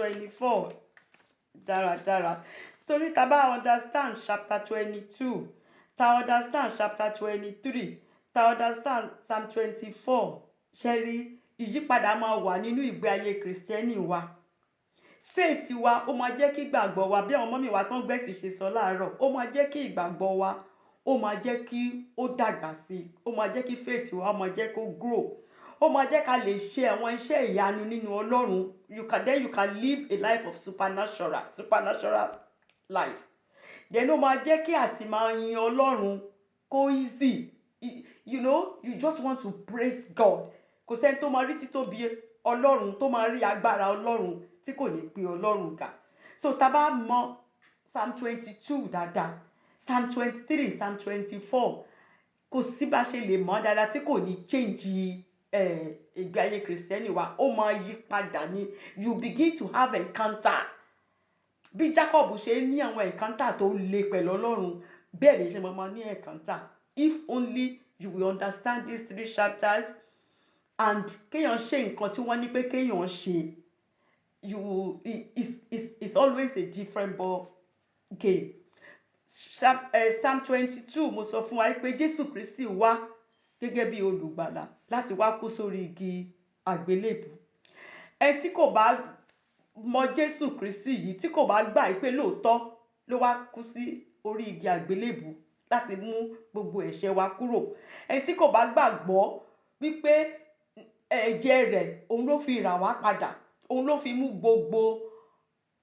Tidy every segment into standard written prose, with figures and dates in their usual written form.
24 dáradára, torí tá bá understand chapter 22, tá understand chapter 23, tá understand Psalm 24, ṣe rí ìyípadà máa wà nínú ìgbé ayé Kìrìsìtẹ́nì wa. Faith wa, ó máa jẹ́ kí ìgbàgbọ́ wa, bí àwọn mummy wa tán gbẹ̀sì ṣe sọ láàárọ̀, ó máa jẹ́ kí ìgbàgbọ́ wa, ó máa jẹ́ kí ó dàgbà sí i, ó máa jẹ́ kí faith wa, ó máa jẹ́ kó grow, ó máa jẹ́ ká lè ṣe àwọn iṣẹ́ ìyanu nínú Ọlọ́run. You can live a life of supernatural life. Then ó máa jẹ́ kí àti máa yin Ọlọ́run kó easy. You just want to praise God. Kò sẹ́ni tó máa rí títóbi Ọlọ́run, tó máa rí agbára Ọlọ́run, tí kò ní pe Ọlọ́run ga. So tá a bá mọ Psalm 22 dáadáa, Psalm 23, Psalm 24, kò sí bá ṣe lè mọ̀ dáadáa tí kò ní change ìgbé ayé Kìrìsìtẹ́nì wa. Ó máa yí padà ní. You begin to have encounter. Bí Jacob ṣe ní àwọn encounter tó le pẹ̀lú Ọlọ́run, bẹ́ẹ̀ ni ṣe máa ní encounter, if only you will understand these three chapters and kéèyàn ṣe nǹkan tí wọ́n ní pé kéèyàn ṣe. You it's always a different ball game. Psalm 22, mo sọ fún wa pé Jésù Kristi wá gẹ́gẹ́ bí olùgbàlà láti wá kú sórí igi àgbélébù. Ẹ tí kò bá mọ Jésù Kristi yìí, tí kò bá gbà pé lóòótọ́ ló wá kú sí orí igi àgbélébù láti mú gbogbo ẹ̀ṣẹ̀ wa kúrò, ẹni tí kò bá gbàgbọ́ wípé ẹ̀jẹ̀ rẹ̀ òun ló fi rà wá padà, òun ló fi mú gbogbo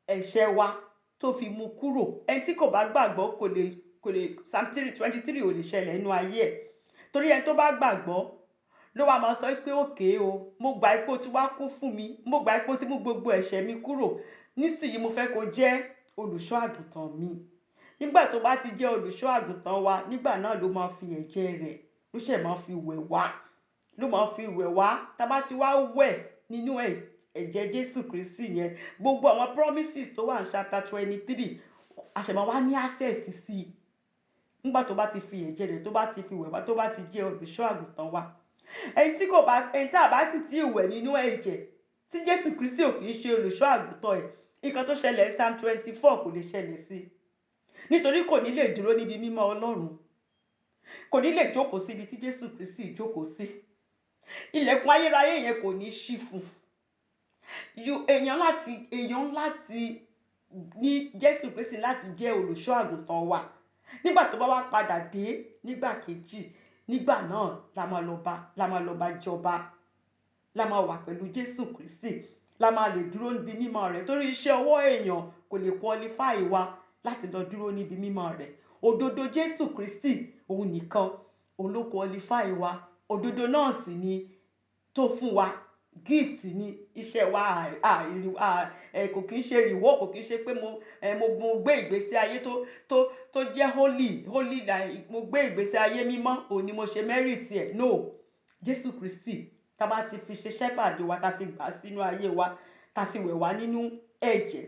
ẹ̀ṣẹ̀ wa tó fi mú kúrò, ẹni tí kò bá gbàgbọ́ kò lè Psalm 23 ò lè ṣẹlẹ̀ nínú ayé ẹ̀. Torí ẹni tó bá gbàgbọ́ ló wá máa sọ pé, "Okay o, mo gbà pé o ti wá kú fún mi, mo gbà pé o ti mú gbogbo ẹ̀ṣẹ̀ mi kúrò. Nísìnyí, mo fẹ́ kó jẹ́ olùṣọ́ àgùntàn mi." Nígbà tó bá ti jẹ́ olùṣọ́ àgùntàn wa, nígbà náà ló máa fi ẹ̀jẹ̀ rẹ̀, ló ṣẹ̀ máa fi wẹ̀ wá, ló máa fi wẹ̀ wá. Tá bá ti wá wẹ̀ nínú ẹ̀jẹ̀ Jésù Kristi yẹn, gbogbo àwọn promises tó wà ní chapter 23, a ṣẹ̀ máa wá ní access sí i nígbà tó bá ti fi ẹ̀jẹ̀ rẹ̀, tó bá ti fi wẹ̀ wá, tó bá ti jẹ́ olùṣọ́ àgùntàn wa. Ẹni tí kò bá, ẹni tá a bá sì ti wẹ̀ nínú ẹ̀jẹ̀, tí Jésù Kristi ò kì í ṣe olùṣọ́ àgùntàn ẹ̀, nǹkan tó ṣẹlẹ̀ ní Psalm 24 kò lè ṣẹlẹ̀ sí i, nítorí kò ní lè dúró níbi mímọ́ Ọlọ́run, kò ní lè jókòó síbi tí Jésù Kristi jókòó sí. Ilẹ̀kùn ayérayé yẹn kò ní ṣí fún un. Èèyàn láti ní Jésù Kristi láti jẹ́ olùṣọ́ àgùntàn wa. Nígbà tó bá wá padà dé nígbà kejì, nígbà náà la máa lọ bá jọba, la máa wà pẹ̀lú Jésù Kristi, la máa lè dúró níbi mímọ́ rẹ̀, torí iṣẹ́ ọwọ́ èèyàn kò lè qualify wa láti lọ dúró níbi mímọ́ rẹ̀. Òdodo Jésù Kristi, òun nìkan, òun ló qualify wa. Òdodo náà sì ni tó fún wa, gift ni. Iṣẹ́ wa kò kí ń ṣe reward, kò kí ń ṣe pé mo gbé ìgbésí ayé tó jẹ́ holy, like mo gbé ìgbésí ayé mímọ́, òun ni mo ṣe merit ẹ̀. No, Jésù Kristi, tá a bá ti fi ṣe shepherd wa, tá a ti gbà sínú ayé wa, tá a ti wẹ̀ wá nínú ẹ̀jẹ̀,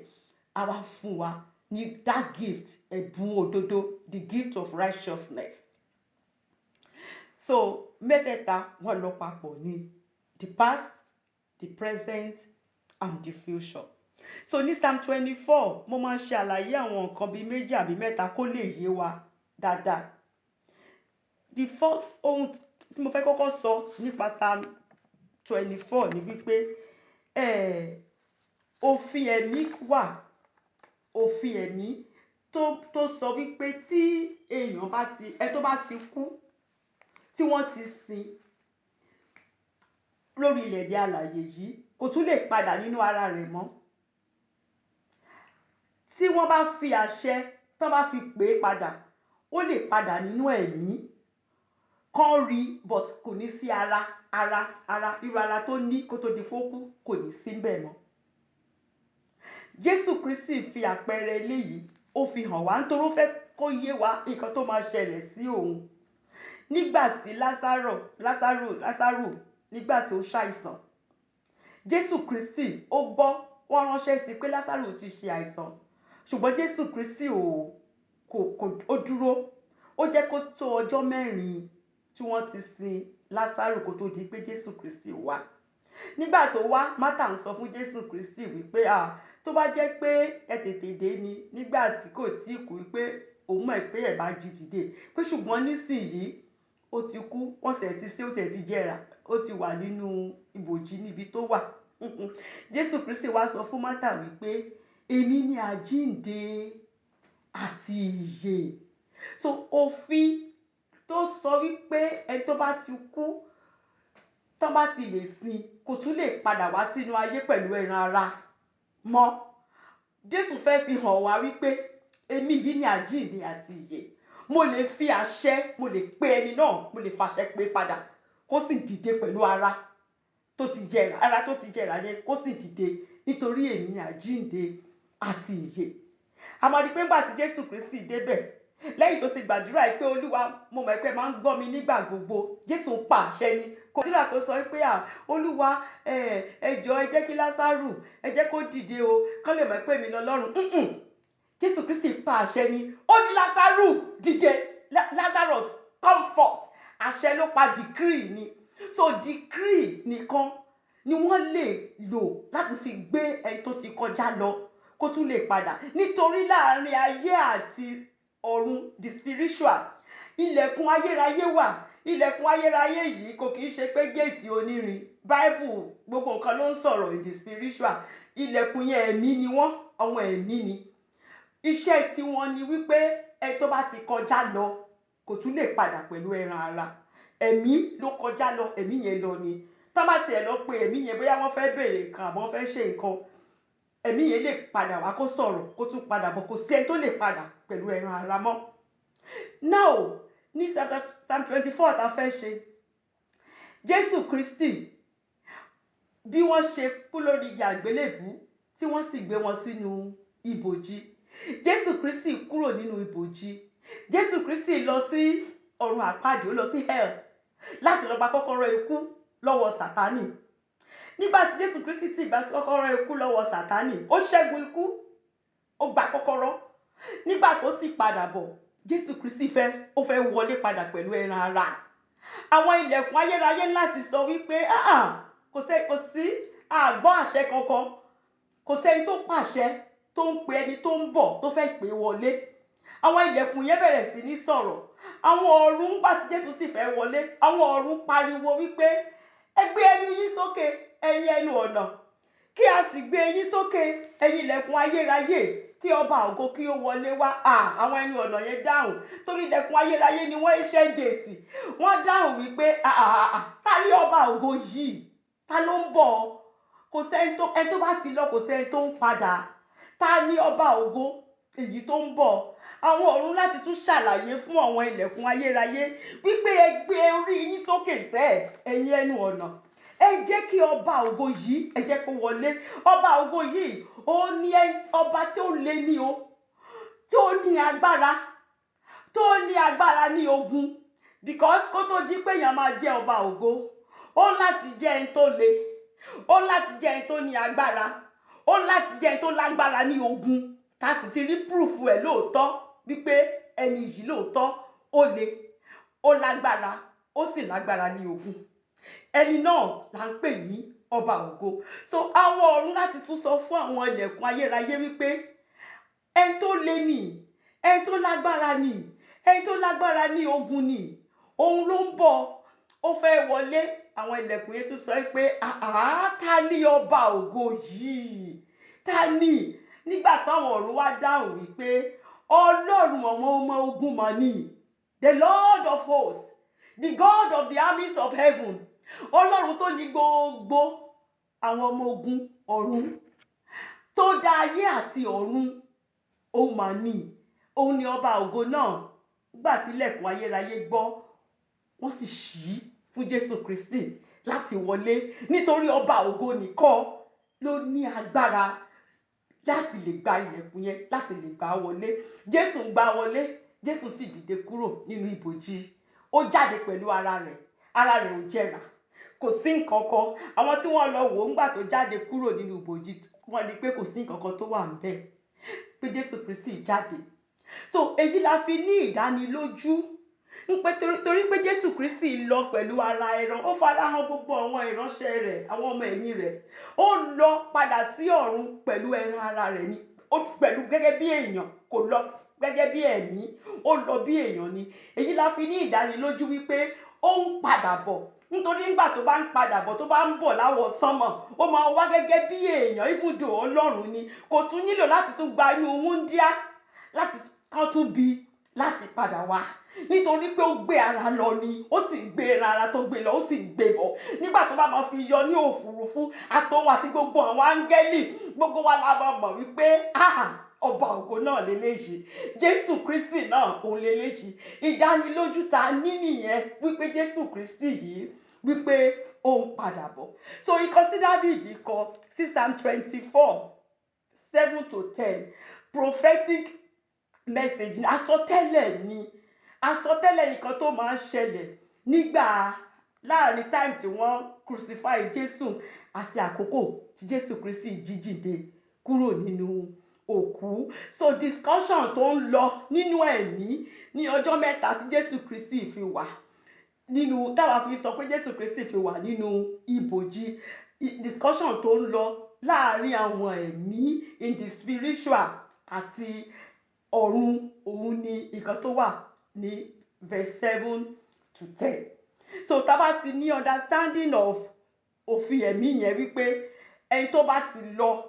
a wá fún wa ní that gift, ẹ̀bùn òdodo, the gift of righteousness. So mẹ́tẹ̀ẹ̀ta, wọ́n lọ papọ̀ ní: the past, the present and the future. So ní Psalm 24, mo máa ṣe àlàyé àwọn nǹkan bíi méjì àbí mẹ́ta kó lè yé wa dáadáa. The first ohun tí mo fẹ́ kọ́kọ́ sọ nípa Psalm 24 ni wípé òfin ẹ̀mí wà, òfin ẹ̀mí tó sọ wípé tí èèyàn bá ti ẹ tó bá ti kú, tí wọ́n ti sin lórí ilẹ̀ èdè alàyè yìí, kò tún lè padà nínú ara rẹ̀ mọ́. Tí wọ́n bá fi àṣẹ tán bá fi pè é padà, ó lè padà nínú ẹ̀mí kán rí, but kò ní sí ara irú ara tó ní kó tó di pé ó kú, kò ní sí ńbẹ̀ mọ́. Jésù Kristi fi àpẹẹrẹ eléyìí, ó fi hàn wá, nítorí ó fẹ́ kó yé wa nǹkan tó máa ṣẹlẹ̀ sí òun. Nígbà tí Lásárò, nígbà tí ó ṣàìsàn, Jésù Kristi ó gbọ́, wọ́n ránṣẹ́ sí pé Lásárò ti ṣe àìsàn, ṣùgbọ́n Jésù Kristi ò kò kò ó dúró, ó jẹ́ kó tó ọjọ́ 4 tí wọ́n ti sin Lásárò kó tó di pé Jésù Kristi wá. Nígbà tó wá, Mátà ń sọ fún Jésù Kristi wípé, "Ah, Tó bá jẹ́ pé ẹ tètè dé ni nígbà tí kò tíì kú, pé òun mọ̀ pé ẹ̀ bá jí dìde, pé ṣùgbọ́n nísìnyí ó ti kú, wọ́n sì ti ṣe, ó tiẹ̀ ti jẹrà, ó ti wà nínú ibòji níbi tó wà. Jésù Kristi wá sọ fún Mátà wípé èmi ni àjíǹde àti ìyè. So òfin tó sọ wípé ẹni tó bá ti kú, tó bá ti lè sin, kò tún lè padà wá sínú ayé pẹ̀lú ẹran ara mọ́, Jésù fẹ́ fi hàn wá wípé èmi yìí ni àjíǹde àti ìyè. Mo lè fi àṣẹ, mo lè pe ẹni náà, mo lè fàṣẹ pé padà kó sì dìde pẹ̀lú ara tó ti jẹrà, ara tó ti jẹrà yẹn, kó sì dìde, nítorí èmi ni àjíǹde àti ìyè. A máa rí pé ńgbà tí Jésù Kristi débẹ̀, lẹ́yìn tó sì gbàdúrà yìí pé Olúwa, mo mọ̀ pé máa ń gbọ́ mi nígbà gbogbo, Jésù ń pa àṣẹ ni. Kò gbàdúrà kó sọ pé, à, Olúwa, ẹ jọ̀ọ́, ẹ jẹ́ kí Lásárù, ẹ jẹ́ kó dìde o, kán lè mọ̀ pé èmi lọ́lọ́run. Jésù Kristi pa àṣẹ ni. Ó ní, "Lásárù, dìde. Lazarus, come forth." Àṣẹ ló pa, decree ni. So decree nìkan ni wọ́n lè lò láti fi gbé ẹni tó ti kọjá lọ kó tún lè padà, nítorí láàrin ayé àti ọ̀run, the spiritual, ilẹ̀kùn ayérayé wà. Ilẹ̀kùn ayérayé yìí kò kì í ṣe pé géètì onírin. Bible, gbogbo nǹkan ló ń sọ̀rọ̀ in the spiritual. Ilẹ̀kùn yẹn, ẹ̀mí ni wọ́n, àwọn ẹ̀mí ni. Iṣẹ́ tiwọn ni wípé ẹni tó bá ti kọjá lọ kò tún lè padà pẹ̀lú ẹran ara. Ẹ̀mí ló kọjá lọ, ẹ̀mí yẹn lọ ni. Tá bá tiẹ̀ lọ pé ẹ̀mí yẹn, bóyá wọ́n fẹ́ béèrè nǹkan àbọ̀ wọ́n fẹ́ ṣe nǹkan, ẹ̀mí yẹn lè padà wá kó sọ̀rọ̀, kó tún padà bọ̀. Kò sí ẹni tó lè padà pẹ̀lú ẹran ara mọ́. Now, ní Psalm 24 tá a fẹ́ ṣe, Jésù Kristi, bí wọ́n ṣe kú lórí igi àgbélébùú tí wọ́n sì gbé wọn sínú ibòji, Jésù Kristi kúrò nínú ibòji. Jésù Kristi lọ sí ọ̀run àpáàdì, ó lọ sí hell láti lọ gba kọ́kọ́rọ́ ikú lọ́wọ́ Sátánì. Nígbà tí Jésù Kristi ti gba kọ́kọ́rọ́ ikú lọ́wọ́ Sátánì, ó ṣẹ́gun ikú, ó gba kọ́kọ́rọ́. Nígbà tó sì padà bọ̀, Jésù Kristi fẹ́, ó fẹ́ wọlé padà pẹ̀lú ẹran ara. Àwọn ilẹ̀kùn ayérayé láti sọ wípé, "Ah, ah, kò sí àgbọ́ àṣẹ kankan, kò sẹ́ni tó pàṣẹ tó ń pe ẹni tó ń bọ̀, tó fẹ́ pè wọlé." Àwọn ilẹ̀kùn yẹn bẹ̀rẹ̀ sí ní sọ̀rọ̀. Àwọn ọ̀run, nígbà tí Jésù sì fẹ́ wọlé, àwọn ọ̀run pariwo wípé, "Ẹ gbé ẹnu yín sókè, ẹ̀yin ẹnu ọ̀nà, kí a sì gbé yín sókè, ẹ̀yin ilẹ̀kùn ayérayé, kí ọba ògo kí ó wọlé wá." Àwọn ẹnu ọ̀nà yẹn dáhùn, torí ilẹ̀kùn ayérayé ni wọ́n ṣe ń dèsì. Wọ́n dáhùn wípé, "Ta ní ọba ògo yìí? Ta ló ń bọ̀? Kò sẹ́ni tó, ẹni tó bá ti lọ, kò sẹ́ni tó ń padà. Ta ní ọba ògo èyí tó ń bọ̀?" Àwọn ọ̀run láti tún ṣàlàyé fún àwọn ilẹ̀kùn ayérayé wípé, "Ẹ gbé orí yín sókè sẹ́ẹ̀, ẹ̀yin ẹnu ọ̀nà. Ẹ jẹ́ kí ọba ògo yìí, ẹ jẹ́ kó wọlé." Ọba ògo yìí, ó ní ọba tí ó lé ní o, tó ní agbára, tó ní agbára ní ogun, because kó tó di pé èèyàn máa jẹ́ ọba ògo, ó láti jẹ́ ẹni tó le, ó láti jẹ́ ẹni tó ní agbára, ó láti jẹ́ ẹni tó lágbára ní ogun. Tá a sì ti rí proof ẹ̀ lóòótọ́ wípé ẹni yìí lóòótọ́, ó le, ó lágbára, ó sì lágbára ní ogun. Ẹni náà là ń pè ní ọba ògo. So àwọn ọ̀run láti tún sọ fún àwọn ilẹ̀kùn ayérayé wípé ẹni tó le nì, ẹni tó lágbára nì, ẹni tó lágbára ní ogun nì, òun ló ń bọ̀, ó fẹ́ wọlé. Àwọn ilẹ̀kùn yẹn tún sọ pé, "Àá, ta ní ọba ògo yìí? Ta ní?" Nígbà táwọn ọ̀run wá dáhùn wípé Ọlọ́run àwọn ọmọ ogun mà ní, the Lord of hosts, the God of the armies of heaven, Ọlọ́run tó ní gbogbo àwọn ọmọ ogun ọ̀run, tó dá ayé àti ọ̀run, òun mà ní, òun ni ọba ògo náà. Nígbà tí ilẹ̀kùn ayérayé gbọ́, wọ́n sì ṣí fún Jésù Kristi láti wọlé, nítorí ọba ògo nìkan ló ní agbára láti lè gba ilẹ̀kùn yẹn, láti lè gbà wọlé. Jésù ń gbà wọlé. Jésù sì dìde kúrò nínú ibòji, ó jáde pẹ̀lú ara rẹ̀. Ara rẹ̀ ò jẹrà, kò sí nǹkan kan. Àwọn tí wọ́n lọ wò ó ńgbà tó jáde kúrò nínú ibòji, wọ́n rí i pé kò sí nǹkan kan tó wà ńbẹ̀, pé Jésù Kristi jáde. So èyí la fi ní ìdánilójú Ń pé torí pé Jésù Kristi lọ pẹ̀lú ara ẹran, ó farahàn gbogbo àwọn ìránṣẹ́ rẹ̀, àwọn ọmọ ẹ̀yìn rẹ̀. Ó lọ padà sí ọ̀run pẹ̀lú ẹran ara rẹ̀ ni, ó pẹ̀lú gẹ́gẹ́ bí èèyàn, kò lọ gẹ́gẹ́ bí ẹ̀mí, ó lọ bí èèyàn ni. Èyí la fi ní ìdánilójú wípé ó ń padà bọ̀, nítorí nígbà tó bá ń padà bọ̀, tó bá ń bọ̀ láwọ̀ sánmọ̀, ó máa wá gẹ́gẹ́ bí èèyàn. Ibùdó Ọlọ́run ni, kò tún nílò láti tún gba inú wúndíá láti kán tún bí láti padà wá, nítorí pé ó gbé ara lọ ni. Ó sì gbé ara tó gbé lọ, ó sì gbé bọ̀. Nígbà tó bá máa fi yọ ní òfurufú, àtòun àti gbogbo àwọn áńgẹ́lì, gbogbo wa la máa mọ̀ wípé, ah, ọba ògo náà leléyìí, Jésù Kristi náà òun leléyìí. Ìdánilójú ta ní nìyẹn wípé Jésù Kristi yìí, wípé ó ń padà bọ̀. So ikọ̀ sí David kọ sí Psalm 24:7 to 10, prophetic message ni, àsọtẹ́lẹ̀ ni, àsọtẹ́lẹ̀ nǹkan tó máa ń ṣẹlẹ̀ nígbà láàrin time tí wọ́n crucify Jésù àti àkókò tí Jésù Kristi jí dìde kúrò nínú òkú. So discussion tó ń lọ nínú ẹ̀mí ní ọjọ́ 3 tí Jésù Kristi fi wà nínú, táwa fi sọ pé Jésù Kristi fi wà nínú ibòji, discussion tó ń lọ láàrin àwọn ẹ̀mí in the spiritual àti ọ̀run, òun ni nǹkan tó wà ní verse 7 to 10. So tá a bá ti ní understanding of òfin ẹ̀mí yẹn, wípé ẹni tó bá ti lọ,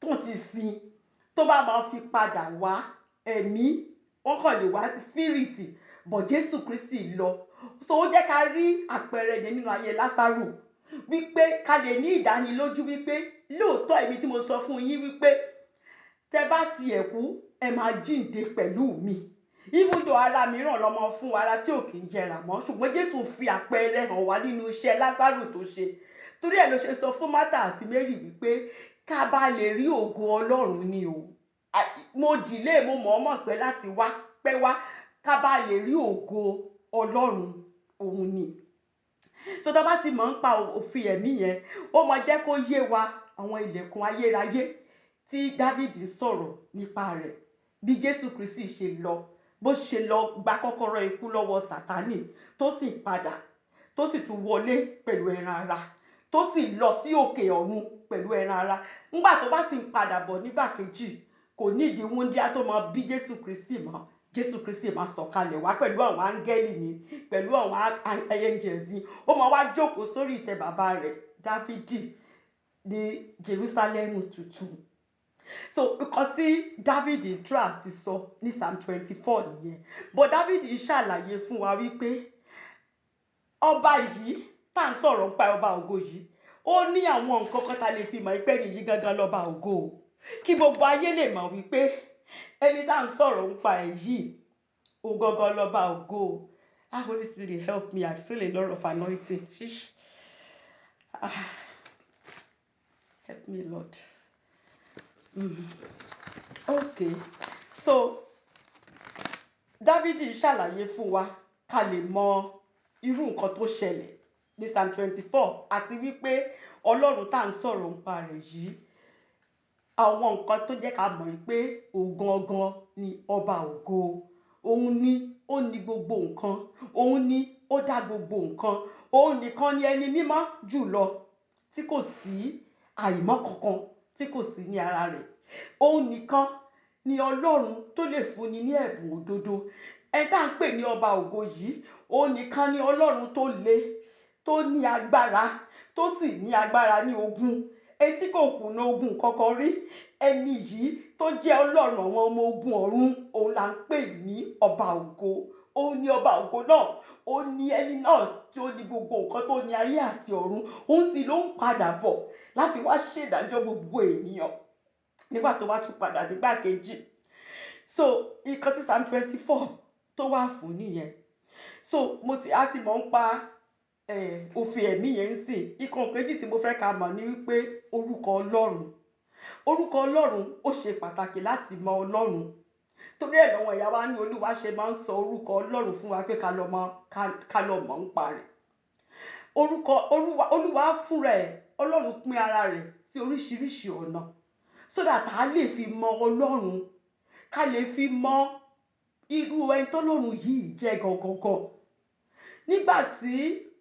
tó ti sin, tó bá máa fi padà wá, ẹ̀mí wọ́n kàn lè wá, spirit, but Jésù Kristi lọ. So ó jẹ́ ká rí àpẹẹrẹ yẹn nínú ayé Lásárù, wípé ká lè ní ìdánilójú wípé lóòótọ́, èmi tí mo sọ fún yín wípé tẹ bá tiẹ̀ kú, ẹ máa jíǹde pẹ̀lú mi, even though ara mìíràn lọmọ fún ara tí ò kì í jẹrà mọ́. Ṣùgbọ́n Jésù fi àpẹẹrẹ hàn wá nínú iṣẹ́ Lásárù tó ṣe. Torí ẹ̀ ló ṣe sọ fún Martha àti Mary wípé ká bá lè rí ògo Ọlọ́run ni o. Mo dìlé, mo mọ̀ọ́mọ̀ pẹ́ láti wá, pẹ́ wá, ká bá lè rí ògo Ọlọ́run òun ni. So tá a bá ti mọ̀ ń pa òfin ẹ̀mí yẹn, ó máa jẹ́ kó yé wa àwọn ilẹ̀kùn ayérayé tí David ń sọ̀rọ̀ nípa rẹ̀, bí Jésù Kristi ṣe lọ, bó ṣe lọ gba kọ́kọ́rọ́ ikú lọ́wọ́ Sátánì, tó sì padà, tó sì tún wọlé pẹ̀lú ẹran ara, tó sì lọ sí òkè ọ̀run pẹ̀lú ẹran ara. Nígbà tó bá sì ń padà bọ̀ nígbà kejì, kò nídìí wúndíá tó máa bí Jésù Kristi mọ́. Jésù Kristi máa sọ̀kalẹ̀ wá pẹ̀lú àwọn áńgẹ́lì ni, pẹ̀lú àwọn angels ni. Ó máa wá jókòó sórí ìtẹ́ bàbá rẹ̀ Dáfídì ní Jerusalem tuntun. So nǹkan tí David try ti sọ ní Psalm 24 nìyẹn. But David ṣàlàyé fún wa wípé ọba yìí tá à ń sọ̀rọ̀ nípa, ọba ògo yìí, ó ní àwọn nǹkan kan tá a lè fi mọ̀ pé ẹni yìí gangan lọ́ba ògo o, kí gbogbo ayé lè mọ̀ wípé ẹni tá à ń sọ̀rọ̀ nípa ẹ̀ yìí, òun gangan lọ́ba ògo o. Ah, Holy Spirit, help me. I feel a lot of anointing. Shish. Ah, help me, Lord. Okay, so Dávidi ṣàlàyé fún wa ká lè mọ irú nǹkan tó ṣẹlẹ̀ ní Psalm 24, àti wípé Ọlọ́run tá à ń sọ̀rọ̀ nípa rẹ̀ yìí, àwọn nǹkan tó jẹ́ ká mọ̀ wípé òun gangan ni ọba ògo, òun ni ó ní gbogbo nǹkan, òun ni ó dá gbogbo nǹkan, òun nìkan ni ẹni mímọ́ jùlọ tí kò sí àìmọ́ kankan tí kò sí ní ara rẹ̀, òun nìkan ni Ọlọ́run tó lè fúnni ní ẹ̀bùn òdodo. Ẹni tá à ń pè ní ọba ògo yìí, òun nìkan ni Ọlọ́run tó le, tó ní agbára, tó sì ní agbára ní ogun, ẹni tí kò kùnà ogun kankan rí. Ẹni yìí tó jẹ́ Ọlọ́run àwọn ọmọ ogun ọ̀run, òun là ń pè ní ọba ògo. Òun ni ọba ògo náà, òun ni ẹni náà tí ó ní gbogbo nǹkan, tó ní ayé àti ọ̀run. Òun sì ló ń padà bọ̀ láti wá ṣèdájọ́ gbogbo ènìyàn nígbà tó bá tún padà nígbà kejì. So nǹkan tí Psalm 24 tó wà fún nìyẹn. So mo ti a ti mọ̀ ń pa òfin ẹ̀mí yẹn ń sìn. Ìkan kejì tí mo fẹ́ ká mọ̀ ni wípé orúkọ Ọlọ́run, orúkọ Ọlọ́run, ó ṣe pàtàkì láti mọ Ọlọ́run. Torí ẹ̀ lọ́wọ́ ìyá wa ní Olúwa ṣe máa ń sọ orúkọ Ọlọ́run fún wa pé ká lọ mọ̀ ń pa rẹ̀. Orúkọ Olúwa, Olúwa fúnra ẹ̀, Ọlọ́run pín ara rẹ̀ sí oríṣiríṣi ọ̀nà so that a lè fi mọ Ọlọ́run, ká lè fi mọ Irú ẹni tọ́lọ́run yìí jẹ́ gangan nígbà tí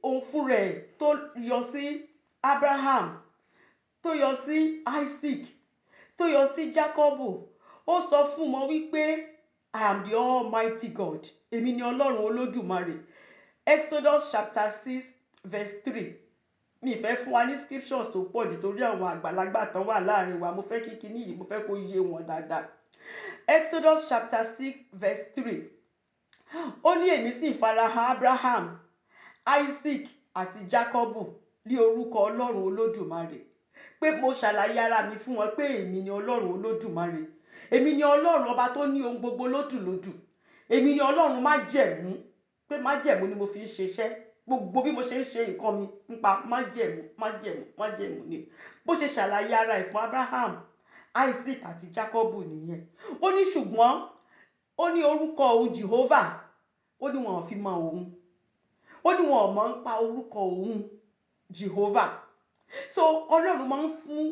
òun fúnra ẹ̀ tó yọ sí Abraham, tó yọ sí Isaac, tó yọ sí Jacobu, ó sọ fún wọn wípé, "I am the Almighty God." Èmi ni Ọlọ́run Olódùmarè. Exodus chapter 6 verse 3. Mi fẹ́ fún wa ní scriptures tó pọ̀ jù torí àwọn àgbàlagbà tán wà láàrin wa. Mo fẹ́ kí kinní yìí, mo fẹ́ kó yé wọn dáadáa. Exodus chapter 6 verse 3, ó ní, "Èmi sì farahàn Abraham, Isaac àti Jacobu ní orúkọ Ọlọ́run Olódùmarè," pé mo ṣàlàyé ara mi fún wọn pé èmi ni Ọlọ́run Olódùmarè, èmi ni Ọlọ́run ọba tó ní ohun gbogbo lódùlódù, èmi ni Ọlọ́run májẹ̀mú, pé májẹ̀mú ni mo fi ń ṣiṣẹ́. Gbogbo bí mo ṣe ń ṣe nǹkan mi nípa májẹ̀mú, májẹ̀mú, májẹ̀mú ni. Bó ṣe ṣàlàyé ara ẹ̀ fún Abraham, Isaac àti Jacobu nìyẹn. Ó ní ṣùgbọ́n ó ní orúkọ òun Jehovah, ó ní wọn ò fi mọ òun, ó ní wọn ò mọ̀ ń pa orúkọ òun Jehovah. So Ọlọ́run máa ń fún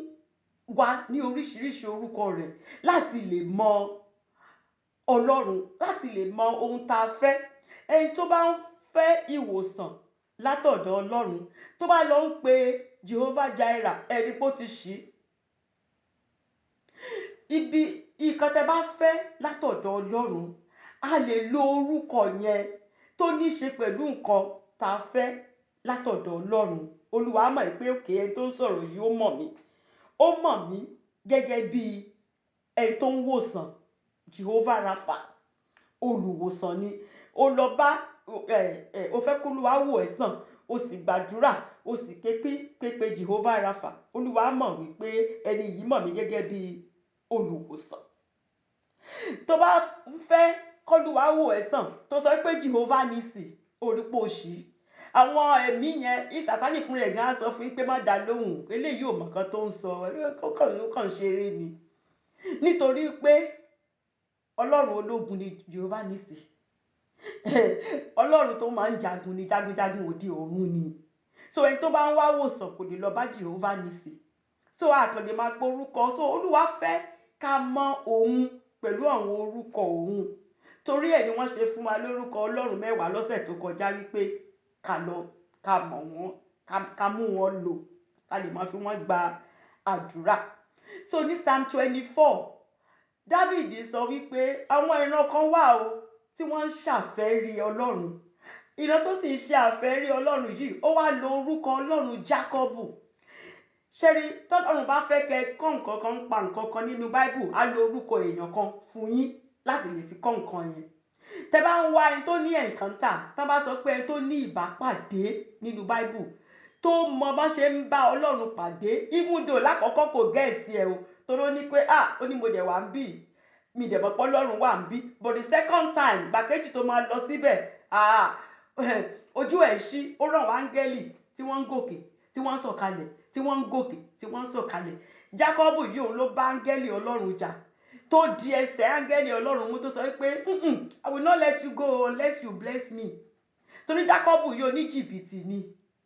wa ní oríṣiríṣi orúkọ rẹ̀ láti lè mọ Ọlọ́run, láti lè mọ ohun tá a fẹ́. Ẹni tó bá ń fẹ́ ìwòsàn látọ̀dọ̀ Ọlọ́run, tó bá lọ ń pe Jehovah Jireh, ẹ̀rí pé ó ti ṣí ibi nǹkan tẹ́ bá fẹ́ látọ̀dọ̀ Ọlọ́run. A lè lo orúkọ yẹn tó ní í ṣe pẹ̀lú nǹkan tá a fẹ́ látọ̀dọ̀ Ọlọ́run. Olúwa mọ̀ pé okay, ẹni tó ń sọ̀rọ̀ yìí, ó mọ̀ mí, ó mọ̀ mí gẹ́gẹ́ bí ẹni tó ń wòsàn. Jehovah Rapha, olùwòsàn ni. Ó lọ bá ẹ ẹ, o fẹ́ kó Olúwa wò ẹ́ sàn, o sì gbàdúrà, o sì ké pé Jehovah Rapha. Olúwa mọ̀ wípé ẹni yìí mọ̀ mí gẹ́gẹ́ bí olùwòsàn. Tó bá fẹ́ kọ́lúwa wò ẹ́ sàn, tó sọ pé Jehovah Nisi, orípò òṣì àwọn ẹ̀mí yẹn, ìsàtánì fún rẹ̀ gan á sọ fún yín pé má dá lóhùn, eléyìí ò mọ̀ kan tó ń sọ, ó kàn ṣeré ni, nítorí pé Ọlọ́run ológun ni Jehovah Nisi. Ọlọ́run tó máa ń jagun ni, jagunjagun òde ọ̀run ni. So ẹni tó bá ń wá wòsàn kò lè lọ bá Jehovah Nisi. So àkàndé máa pe orúkọ. So Olúwa fẹ́ ká mọ òun pẹ̀lú àwọn orúkọ òun. Torí ẹ̀ ni wọ́n ṣe fún wa lórúkọ Ọlọ́run 10 lọ́sẹ̀ tó kọjá, wípé ká lọ ká mọ̀ wọ́n, ká mú wọn lò, ká lè máa fi wọ́n gba àdúrà. So ní Psalm 24, David sọ wípé àwọn ìran kan wà o tí wọ́n ń ṣàfẹ́rí Ọlọ́run. Ìran tó sì ń ṣe àfẹ́rí Ọlọ́run yìí, ó wá lo orúkọ Ọlọ́run Jákọ́bù. Ṣẹ́rí, tọ́lọ́run bá fẹ́ kẹ́ kọ́ nǹkan kan ń pa nǹkan kan nínú Bible, á lo orúkọ èèyàn kan fún yín láti lè fi kọ́ nǹkan yẹn. Tẹ́ bá ń wá ẹni tó ní encounter, tẹ́ bá sọ pé ẹni tó ní ìbápàdé nínú Bible, tó mọ bá ṣe ń bá Ọlọ́run pàdé, even though lákọ̀ọ́kọ́ kò get ẹ̀ o, torí ó ní pé, ah, ó ní mo dẹ̀ wá ń bì, mi dẹ̀ mọ̀ pé Ọlọ́run wà ń bí. But the second time, gbàkejì tó máa lọ síbẹ̀, ah, ojú ẹ̀ ṣí, ó ràn wá áńgẹ́lì tí wọ́n ń gòkè, tí wọ́n ń sọ̀kalẹ̀, tí wọ́n ń gòkè, tí wọ́n ń sọ̀kalẹ̀. Jákọ́bù yìí, òun ló bá áńgẹ́lì Ọlọ́run jà, tó di ẹsẹ̀ áńgẹ́lì Ọlọ́run mú, tó sọ pé, "I will not let you go unless you bless me." Torí Jákọ́bù yìí, oníjìbìtì ni,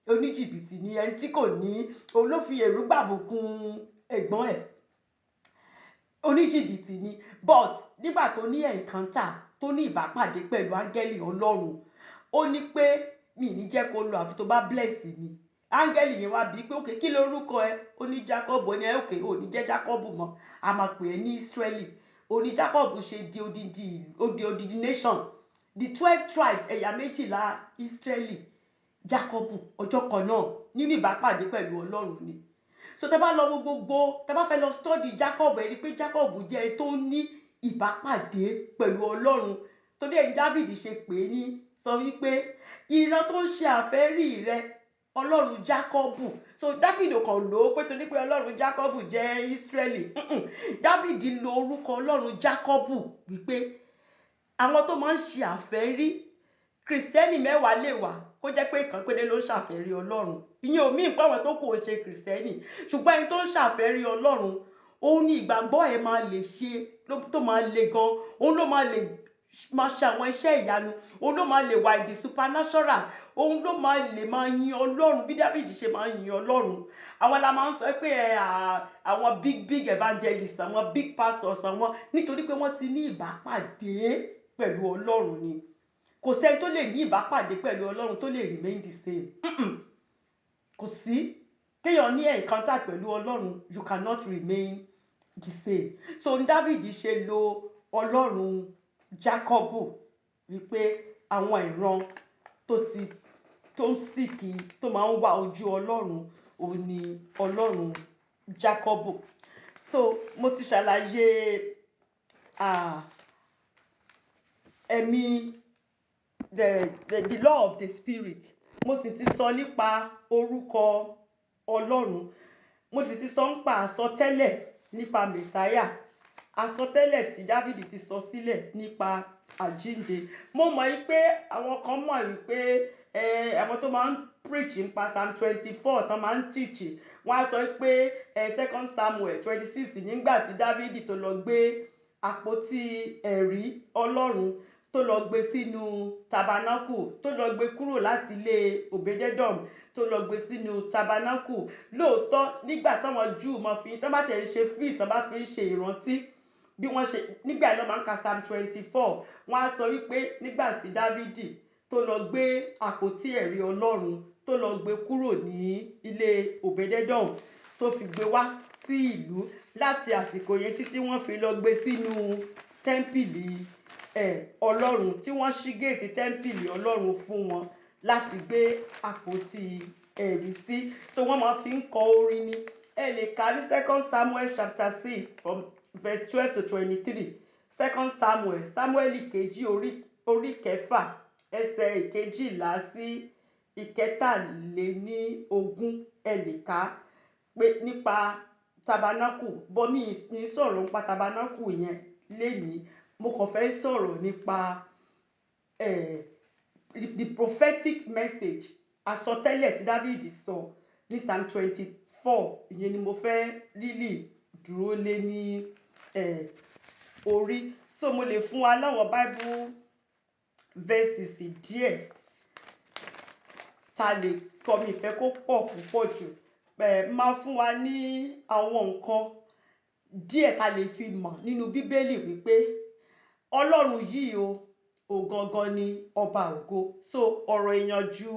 oníjìbìtì ni, ẹni tí kò ní, òun ló fi èrú gbàbùkún ẹ̀gbọ́n ẹ̀, oníjìbìtì ni. But nígbà tó ní encounter, tó ní ìbápàdé pẹ̀lú áńgẹ́lì Ọlọ́run, ó ní pé mi ní jẹ́ kó lọ àfi tó bá bless mi. Áńgẹ́lì yẹn wá bí pé, "Okay, kí lorúkọ ẹ?" Ó ní Jacob. Ó ní, "Okay, ò ní jẹ́ Jacob mọ́, a máa pè é ní Israeli." Ó ní Jacob ṣe di odidi, ó di odidi nation, the 12 tribes, ẹ̀yà 12 Israeli. Jacob, ọjọ́ kan náà nínú ìbápàdé pẹ̀lú Ọlọ́run ni. So tẹ́ bá lọ wo gbogbo, tẹ́ bá fẹ́ lọ study Jacob, ẹ rí i pé Jacob jẹ́ ẹni tó ní ìbápàdé pẹ̀lú Ọlọ́run. Torí ẹ̀ David ṣe pè é ní sọ wípé ìran tó ń ṣe àfẹ́rí rẹ, Ọlọ́run Jákọ́bù. So David kàn lò ó pé torí pé Ọlọ́run Jákọ́bù jẹ́ Ísírẹ́lì. David lo orúkọ Ọlọ́run Jákọ́bù wípé àwọn tó máa ń ṣe àfẹ́rí. Kìrìsìtẹ́nì 10 lè wà kó jẹ́ pé ìkan péré ló ń ṣàfẹ́rí Ọlọ́run. Ìyẹn ò míì pé àwọn tó kù ò ṣe kìrìsìtẹ́nì, ṣùgbọ́n ẹni tó ń ṣàfẹ́rí Ọlọ́run, òun ni ìgbàgbọ́ ẹ̀ máa lè ṣe tó máa le gan, òun ló máa lè máa ṣe àwọn iṣẹ́ ìyanu, òun ló máa lè wà in the supernatural, òun ló máa lè máa yin Ọlọ́run bí David ṣe máa ń yin Ọlọ́run. Àwọn la máa ń sọ pé ẹ àwọn big big evangelists, àwọn big pastors, àwọn nítorí pé wọ́n ti ní ìbápàdé. pẹ̀lú Ọlọ́run ni. Kò sẹ́ni tó lè ní ìbápàdé pẹ̀lú Ọlọ́run tó lè remain the same. Kò sí. Kéèyàn ní encounter pẹ̀lú Ọlọ́run, you cannot remain the same. So David ṣe lo Ọlọ́run Jákọ́bù wípé àwọn ìran tó ti tó ń seek, tó máa ń wá ojú Ọlọ́run, òun ni Ọlọ́run Jákọ́bù. So mo ti ṣàlàyé ẹ̀mí, the law of the spirit. Mo sì ti sọ nípa orúkọ Ọlọ́run. Mo sì ti sọ nípa àsọtẹ́lẹ̀ nípa Mẹ̀sáyà, àsọtẹ́lẹ̀ tí Dávìdì ti sọ sílẹ̀ nípa àjínde. Mo mọ̀ wípé àwọn kan mọ̀ wípé àwọn tó máa ń preach nípa Psalm 24, tó máa ń teach, wọ́n á sọ pé Second Samuel 26, nígbà tí Dávìdì tó lọ gbé àpótí ẹ̀rí Ọlọ́run, tó lọ gbé sínú tabernacle, tó lọ gbé kúrò láti ilé Obededom, tó lọ gbé sínú tabernacle. Lóòótọ́, nígbà táwọn Júù máa fi tán bá tiẹ̀ ń ṣe feast, tán bá fi ń ṣe ìrántí bí wọ́n ṣe nígbà yẹn ló máa ń ka Psalm 24. Wọ́n á sọ wípé nígbà tí Dávìdì tó lọ gbé àpótí ẹ̀rí Ọlọ́run, tó lọ gbé kúrò ní ilé Obededom, tó fi gbé wá sí ìlú, láti àsìkò yẹn títí wọ́n fi lọ gbé sínú tẹ́ḿpìlì Ọlọ́run, tí wọ́n ṣí géètì tẹ́ḿpìlì Ọlọ́run fún wọn láti gbé àpótí ẹ̀rí sí. So wọ́n máa fi ń kọ orin ni. Ẹ lè kà ní Second Samuel chapter 6 from verse 12 to 23. Second Samuel, Samuel kejì, orí 6, ẹsẹ̀ 12 sí 23. Ẹ lè kà pé nípa tabernacle bọ́. Mi ní sọ̀rọ̀ nípa tabernacle yẹn lénìí. Mo kàn fẹ́ sọ̀rọ̀ nípa the prophetic message, àsọtẹ́lẹ̀ tí David sọ ní Psalm 24. Ìyẹn ni mo fẹ́ really dúró lé ní orí. So mo lè fún wa láwọn Bible verses díẹ̀ ta lè kọ́. Mi ìfẹ́ kó pọ̀ púpọ̀ jù. Máa fún wa ní àwọn nǹkan díẹ̀ ta lè fi mọ̀ nínú Bíbélì wípé Ọlọ́run yìí o, ò gangan ni ọba ògo. So ọ̀rọ̀ ìyànjú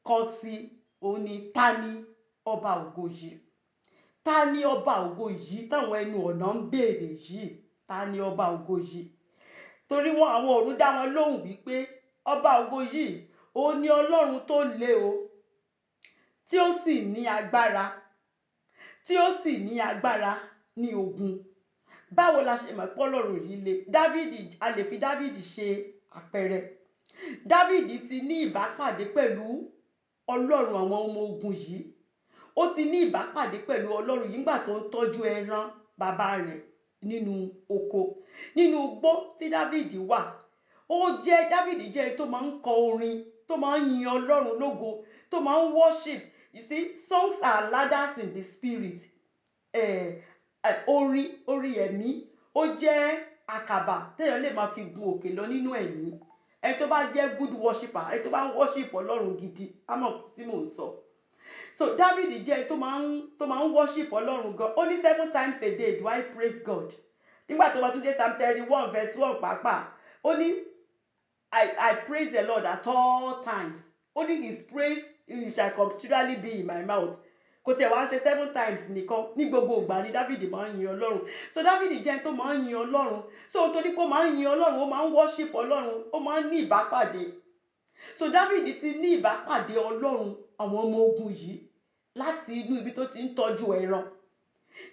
kan sí òun ni: ta ni ọba ògo yìí? Ta ni ọba ògo yìí táwọn ẹnu ọ̀nà ń béèrè yìí? Ta ni ọba ògo yìí? Torí wọn, àwọn ọ̀run dá wọn lóhùn wípé ọba ògo yìí, òun ni Ọlọ́run tó le o, tí ó sì ní agbára, tí ó sì ní agbára ní ogun. Báwo la ṣe mọ̀ pé Ọlọ́run yìí le? Dávìdì, a lè fi Dávìdì ṣe àpẹẹrẹ. Dávìdì ti ní ìbápàdé pẹ̀lú Ọlọ́run àwọn ọmọ ogun yìí. Ó ti ní ìbápàdé pẹ̀lú Ọlọ́run yìí nígbà tó ń tọ́jú ẹran bàbá rẹ̀ nínú oko, nínú igbó tí Dávìdì wà. Ó jẹ́ Dávìdì jẹ́ ẹni tó máa ń kọ orin, tó máa ń yin Ọlọ́run lógo, tó máa ń worship. You see, songs are ladders in the spirit. Orin ẹ̀mí, ó jẹ́ àkàbà téèyàn lè máa fi gun òkè lọ nínú ẹ̀mí. Ẹni tó bá jẹ́ good worshipper, ẹni tó bá ń worship Ọlọ́run gidi, á mọ̀ tí mò ń sọ. So David jẹ́ ẹni tó máa ń worship Ọlọ́run gan. Ó ní, "Seven times a day do I praise God." Nígbà tó bá tún dé Psalm 31 verse 1 pàápàá, ó ní, I praise the Lord at all times." Ó ní, "His praise, it shall continually be in my mouth." Kò tiẹ̀ wá ń ṣe seven times nìkan, ní gbogbo ìgbà ni David máa ń yin Ọlọ́run. So David jẹ́ ẹni tó máa ń yin Ọlọ́run. So torí pé ó máa ń yin Ọlọ́run, ó máa ń worship Ọlọ́run, ó máa ń ní ìbápàdé. So David ti ní ìbápàdé Ọlọ́run àwọn ọmọ ogun yìí láti inú ibi tó ti ń tọ́jú ẹran.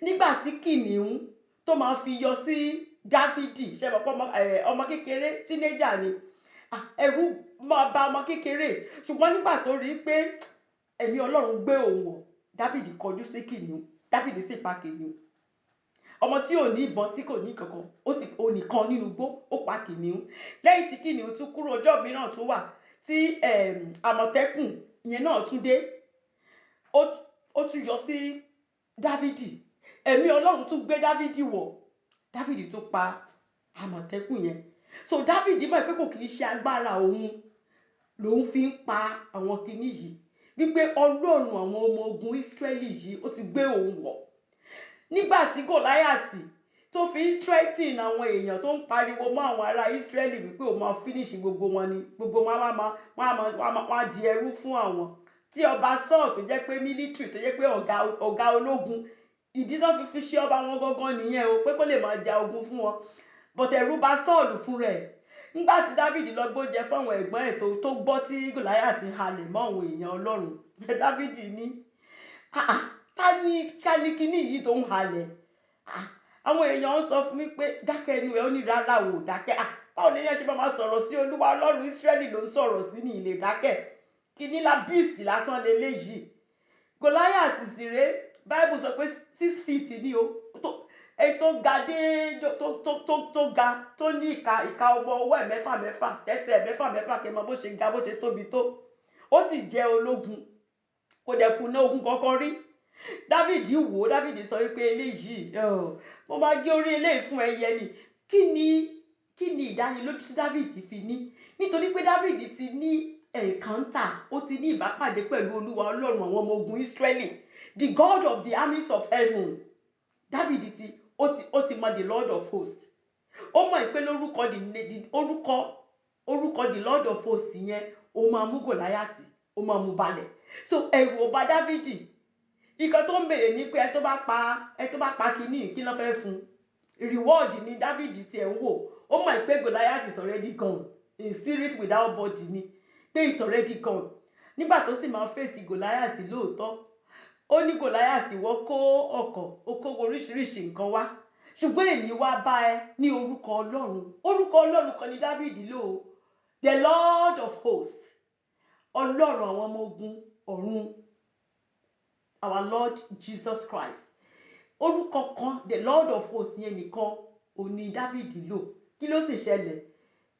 Nígbà tí kìnìún tó máa fi yọ sí Dávìdì, ṣe mọ̀ pé ọmọ kékeré, teenager ni. Ah, ẹ̀rù máa ba ọmọ kékeré. Ṣùgbọ́n nígbà tó rí i pé ẹ̀mí Ọlọ́run gbé òun wọ̀, Dávìdì kọjú sí kìnìún, Dávìdì sì pa kìnìún. Ọmọ tí ò ní ìbọn, tí kò ní kankan, ó sì ó nìkan nínú igbó, ó pa kìnìún. Lẹ́yìn tí kìnìún tún kúrò, ọjọ́ mìíràn tún wà tí àmọ̀tẹ́kùn ìyẹn náà tún dé, ó tún yọ sí Dávìdì. Ẹ̀mí Ọlọ́run tún gbé Dávìdì wọ̀, Dávìdì tún pa àmọ̀tẹ́kùn yẹn. So Dávìdì mọ̀ pé kò kì í ṣe agbára òun lòun fi ń pa àwọn kinní yìí, wípé Ọlọ́run àwọn ọmọ ogun Ísírẹ́lì yìí, ó ti gbé òun wọ̀. Nígbà tí Gòláyàtì Tó fi ń threaten àwọn èèyàn, tó ń pariwo mọ́ àwọn ará Ísírẹ́lì wípé òun máa finish gbogbo wọn ni, gbogbo wọn á máa wọn á máa wọn á di ẹrú fún àwọn. Tí ọba Saul, tó jẹ́ pé military, tó jẹ́ pé ọ̀gá ológun, ìdí tó fi fi ṣe ọba wọn gangan nìyẹn o, pé kó lè máa ja ogun fún wọn, but ẹ̀rù bà Saul fún rẹ̀. Nígbà tí David lọ gbóúnjẹ fáwọn ẹ̀gbọ́n ẹ̀, tó gbọ́ tí Goliath ń halẹ̀ mọ́ àwọn èèyàn Ọlọ́run, David ní, "Ah, ah, ta ni kíní yìí tó ń halẹ̀?" Ah, àwọn èèyàn ń sọ fún mi pé dákẹ́ ẹnu ẹ̀. Ó ní rárá o, dákẹ́. Ah, báwo ni ẹ ṣe máa sọ̀rọ̀ sí Olúwa? Ọlọ́run Ísírẹ́lì ló ń sọ̀rọ̀ sí ní ilé dákẹ́. Kíní la beast lásán leléyìí. Goliath sì rèé, Bible sọ pé 6 feet ni o, tó ẹni tó ga dé tó ga, tó ní ìka ọmọ ọwọ́ ẹ̀ mẹ́fà mẹ́fà, tẹ́sẹ̀ ẹ̀ mẹ́fà mẹ́fà. Kẹ́ mọ bó ṣe ga, bó ṣe tóbi tó. Ó sì jẹ́ ológun, kò dẹ̀ kùnà ogun kankan rí. David wò ó, David sọ wípé eléyìí, oh, mo máa gé orí eléyìí fún ẹyẹ ni. Kí ni ìdánilójú tí David fi ní? Nítorí pé David ti ní encounter, ó ti ní ìbápàdé pẹ̀lú Olúwa Ọlọ́run àwọn ọmọ ogun Israẹli, the God of the armies of heaven. David ti ó ti mọ the Lord of hosts. Ó mọ̀ pé lórúkọ the orúkọ the Lord of hosts yẹn, ó máa mú Gòláyàtì, ó máa mú balẹ̀. So ẹ̀rù ò bà Dávìdì. Nǹkan tó ń béèrè ni pé ẹ tó bá pa kínní, kí ló fẹ́ fún? Reward ni David tiẹ̀ ń wò. Ó mọ̀ pé Goliath is already gone, in spirit without body ni, pé is already gone. Nígbà tó sì máa fèsì Goliath lóòótọ́, ó ní, "Goliath, wọ́n kó ọ̀kọ̀, ó kó oríṣiríṣi nǹkan wá, ṣùgbọ́n èmi wá bá ẹ ní orúkọ Ọlọ́run." Orúkọ Ọlọ́run kan ni David lò ó, the Lord of hosts, Ọlọ́run àwọn ọmọ ogun ọ̀run, our Lord Jesus Christ. Orúkọ kan, the Lord of hosts yẹn nìkan ò ní David lò. Kí ló sì ṣẹlẹ̀?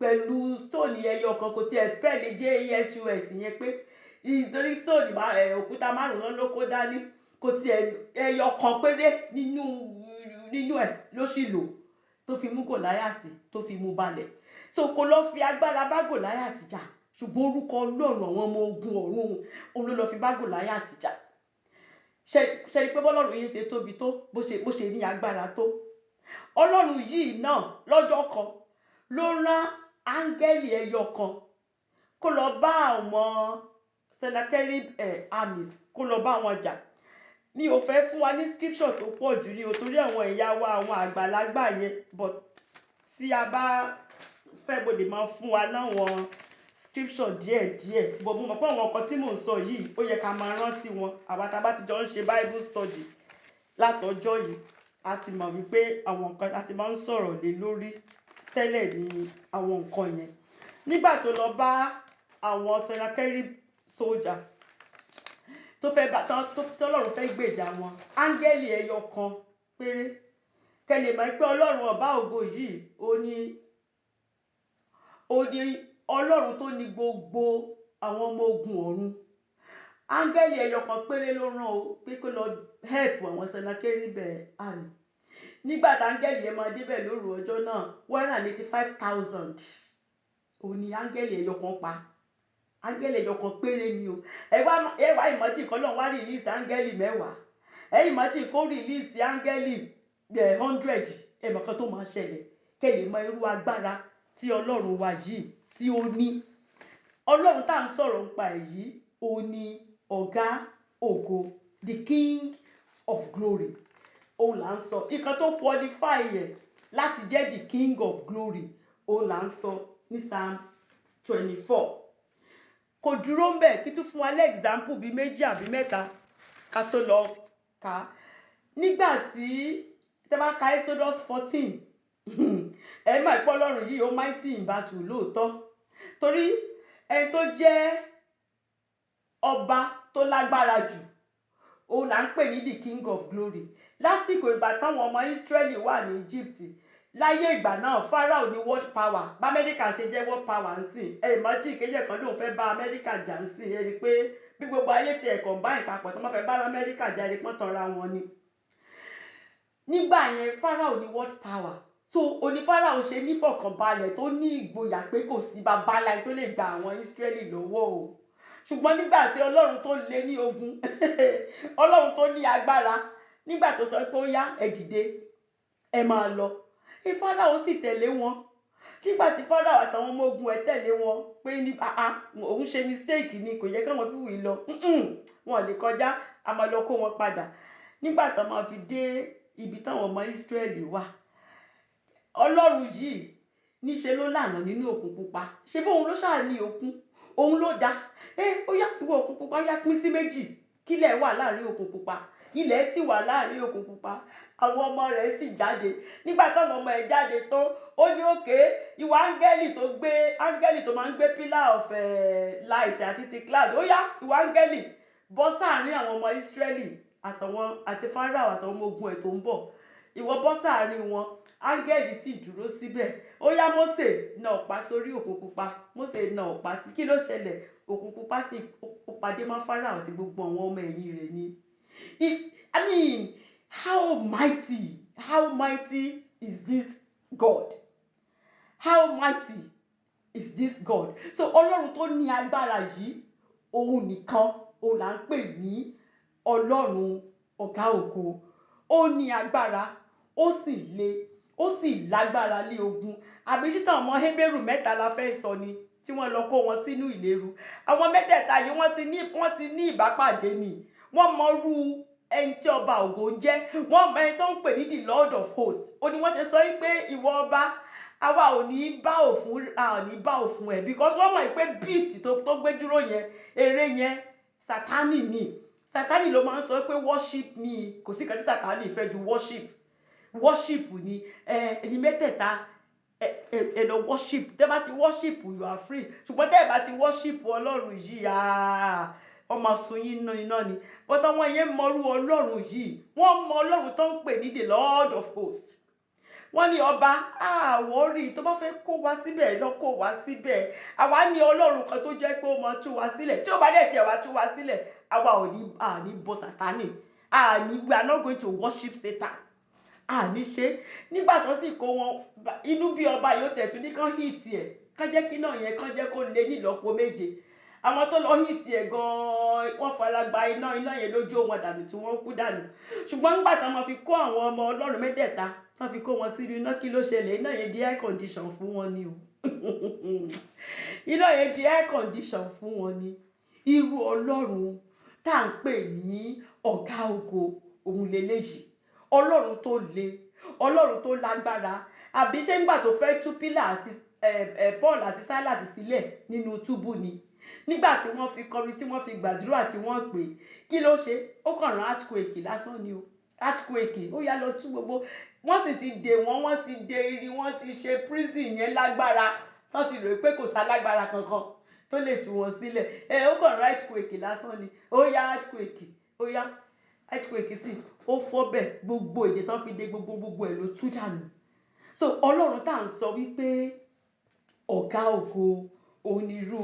Pẹ̀lú stone ẹyọ kan, kò tiẹ̀ spell Jesus yẹn pé, ìtorí stone òkúta márùn-ún ló kó dání. Kò tiẹ̀ ẹyọ kan péré nínú ẹ̀ ló sì lò tó fi mú Gòláyàtì, tó fi mú balẹ̀. So kò lọ fi agbára bá Gòláyàtì jà, ṣùgbọ́n orúkọ Ọlọ́run àwọn ọmọ ogun ọ̀run, òun ló lọ fi bá Gòláyàtì jà. Ṣe ni pé bọ́lọ́run yìí ṣe tóbi tó, bó ṣe ní agbára tó. Ọlọ́run yìí náà, lọ́jọ́ kan ló rán áńgẹ́lì ẹyọ kan kó lọ bá àwọn Sennacherib armies, kó lọ bá wọn jà. Mi ò fẹ́ fún wa ní scripture tó pọ̀ jù ní o, torí àwọn ìyá wa, àwọn àgbàlagbà yẹn, but tí a bá fẹ́, mo lè máa fún wa láwọn scripture díẹ̀díẹ̀. But mo mọ̀ pé àwọn nǹkan tí mò ń sọ yìí, ó yẹ ká máa rántí wọn. Àwa tá a bá ti jọ ń ṣe Bible study látọjọ́ yìí, a ti mọ̀ wípé àwọn nǹkan a ti máa ń sọ̀rọ̀ lé lórí tẹ́lẹ̀ ní àwọn nǹkan yẹn. Nígbà tó lọ bá àwọn Sennacherib soldier, tó fẹ́ bá tọ́lọ́run fẹ́ gbèjà wọn, áńgẹ́lì ẹyọ kan péré. Kẹ́ lè mọ̀ pé Ọlọ́run ọba ògo yìí, ó ní Ọlọ́run tó ní gbogbo àwọn ọmọ ogun ọ̀run. Áńgẹ́lì ẹyọ kan péré ló rán o pé kó lọ help àwọn Sennacherib army. Nígbà tá áńgẹ́lì yẹn máa débẹ̀ lóru ọjọ́ náà, 185,000 òun ni áńgẹ́lì ẹyọ kan pa. Áńgẹ́lì ẹyọ kan péré ni o. Ẹ wá imagine kọ́ lọ́n wá release áńgẹ́lì 10. Ẹ imagine kó release áńgẹ́lì 100. Ẹ mọ̀ kan tó máa ṣẹlẹ̀. Kẹ́ lè mọ irú agbára tí Ọlọ́run wa yìí tí ó ní. Ọlọ́run tá à ń sọ̀rọ̀ nípa èyí, ó ní ọ̀gá ògo, the King of glory, òun là ń sọ. Nǹkan tó qualify ẹ̀ láti jẹ́ the King of glory, òun là ń sọ ní Psalm 24. Kò dúró ń bẹ̀. Kí tún fún wa lẹ́ example bíi méjì àbí mẹ́ta ká tó lọ kà á. Nígbà tí tẹ́ bá ka Exodus 14, ẹ máa pọ́ Ọlọ́run yìí, ó mighty in battle lóòótọ́, torí ẹni tó jẹ́ ọba tó lágbára jù, òun là ń pè ní the King of glory. Lásìkò ìgbà táwọn ọmọ Israẹli wà ní Egypt láyé ìgbà náà, Pharaoh ní world power. Bá Amẹ́ríkà ṣe jẹ́ world power ń sìn, ẹ imagine kéjẹ kan lóun fẹ́ bá Amẹ́ríkà jà ń sìn. Ẹ rí i pé bí gbogbo ayé tiẹ̀ combine papọ̀ tó máa fẹ́ bá Amẹ́ríkà jà, ẹ rí i pọ́n tanra wọn ni. Nígbà yẹn, Pharaoh ní world power. So oní Pharaoh ṣe nífọ̀kànbalẹ̀, tó ní ìgboyà pé kò sí babaláì tó lè gba àwọn Israẹli lọ́wọ́ o. Ṣùgbọ́n nígbà tí Ọlọ́run tó lé ní ogun, Ọlọ́run tó ní agbára, nígbà tó sọ pé ó yá, ẹ dìde. Ẹ máa lọ. Fáráò sì tẹ̀lé wọn. Nígbà tí Fáráò àtàwọn ọmọ ogun ẹ̀ tẹ̀lé wọn pé ní àá, òun ṣe mistake ni, kò yẹ káwọn people yìí lọ, wọn lè kọjá, a máa lọ kó wọn padà. Nígbà tó máa fi dé ibi táwọn ọmọ Ísírẹ́lì wà, Ọlọ́run yìí níṣe ló lànà nínú Òkun Pupa. Ṣé bóun ló ṣáà ní òkun? Òun ló dá ẹ. Ó yá, ìwọ Òkun Pupa, ó yá, pín sí méjì, kílẹ̀ wà láàrin Òkun Pupa. Ilẹ̀ sì wà láàrin Òkun Pupa, àwọn ọmọ rẹ̀ sì jáde. Nígbà táwọn ọmọ ẹ̀ jáde tán, ó ní okay, ìwọ áńgẹ́lì tó gbé, áńgẹ́lì tó máa ń gbé pillar of light àti ti cloud, ó yá, ìwọ áńgẹ́lì, bọ́ sáàrin àwọn ọmọ Ísírẹ́lì àtàwọn àti Fáráò àtàwọn ọmọ ogun ẹ̀ tó ń bọ̀. Ìwọ bọ́ sáàrin wọn. Áńgẹ́lì sì dúró síbẹ̀. Ó yá, Mósè, na ọ̀pá sórí Òkun Pupa. Mósè na ọ̀pá sí. Kí ló ṣẹlẹ̀? Òkun Pupa sì ó padé mọ́ Fáráò àti gbogbo àwọn ọmọ ẹ̀yìn rẹ̀ ni. I mean, how mighty, how mighty is this God? How mighty is this God? So Ọlọ́run tó ní agbára yìí, òun nìkan òun là ń pè ní Ọlọ́run ọ̀gá ògo. Ó ní agbára, ó sì le, ó sì lágbára lé ogun. Àbí ṣítàn ọmọ Hébérù mẹ́ta la fẹ́ sọ ni tí wọ́n lọ kó wọn sínú ìléru? Àwọn mẹ́tẹ̀ẹ̀ta yìí, wọ́n ti ní ìbápàdé ni. Wọ́n mọrú ẹni tí ọba ògo ń jẹ́. Wọ́n mọ ẹni tó ń pè ní the Lord of Hosts. Ó ní wọ́n ṣe sọ pé, "Ìwọ ọba, àwa ò ní bá òfun, a ò ní bá òfun ẹ̀," because wọ́n mọ̀ pé beast tó gbé dúró yẹn, eré yẹn, Sátánì ni. Sátánì ló máa ń sọ pé, "Worship me." Kò sí kan tí Sátánì fẹ́ ju worship. Worship ni. Ẹ̀yin mẹ́tẹ̀ẹ̀ta, ẹ lọ worship. Tẹ́ bá ti worship, you are free. Ṣùgbọ́n tẹ́ ẹ bá ti worship Ọlọ́run yìí, wọ́n máa sun yín iná iná ni. But àwọn yẹn mọrú Ọlọ́run yìí. Wọ́n mọ Ọlọ́run tó ń pè ní the Lord of Hosts. Wọ́n ní, "Ọba, àwọ̀ rí tó bá fẹ́ kó wa síbẹ̀, lọ kó wa síbẹ̀. Àwa ní Ọlọ́run kan tó jẹ́ pé ó máa tú wa sílẹ̀. Tí ó bá dẹ̀ tiẹ̀ wá tú wa sílẹ̀, àwa ò ní àní bọ Sátánì, àní, we are not going to worship Satan, àní ṣe." Nígbà tó sì kó wọn, inú bí ọba yóò tẹ̀ tún ní kán heat ẹ̀, kán jẹ́ kí náà yẹn, kán jẹ́ kó lé nílọ́po méje. Àwọn tó lọ heat ẹ̀ gan-an, wọ́n fara gba iná. Iná yẹn lójú wọn dànù tí wọ́n kú dànù. Ṣùgbọ́n nígbà tí wọ́n fi kó àwọn ọmọ Ọlọ́run mẹ́tẹ̀ẹ̀ta, wọ́n fi kó wọn síbi iná, kí ló ṣẹlẹ̀? Iná yẹn di air condition fún wọn ni o. Iná yẹn di air condition fún wọn ni. Irú Ọlọ́run tá à ń pè ní ọ̀gá ògo òun leléyìí. Ọlọ́run tó le, Ọlọ́run tó lágbára. Àbí ṣé ńgbà tó fẹ́ tú Peter àti Paul àti Silas sílẹ̀ nínú túbú ni, nígbà tí wọ́n fi kọrin, tí wọ́n fi gbàdúrà, tí wọ́n pè, kí ló ṣe? Ó kàn rán earthquake lásán ni o. Earthquake, ó yá, lọ tú gbogbo. Wọ́n sì ti dè wọ́n, wọ́n ti dè irin, wọ́n ti ṣe prison yẹn lágbára, wọ́n ti rò pé kò sálágbára kankan tó lè tú wọn sílẹ̀. Ẹ ó kàn rán earthquake lásán ni. Ó yá, earthquake, ó yá. Earthquake sì ó fọ́ bẹ́ẹ̀, gbogbo èdè tán fi dé, gbogbo ẹ̀ ló tú dànù. So Ọlọ́run tá à ń sọ wípé ọ̀gá ògo, òun ni irú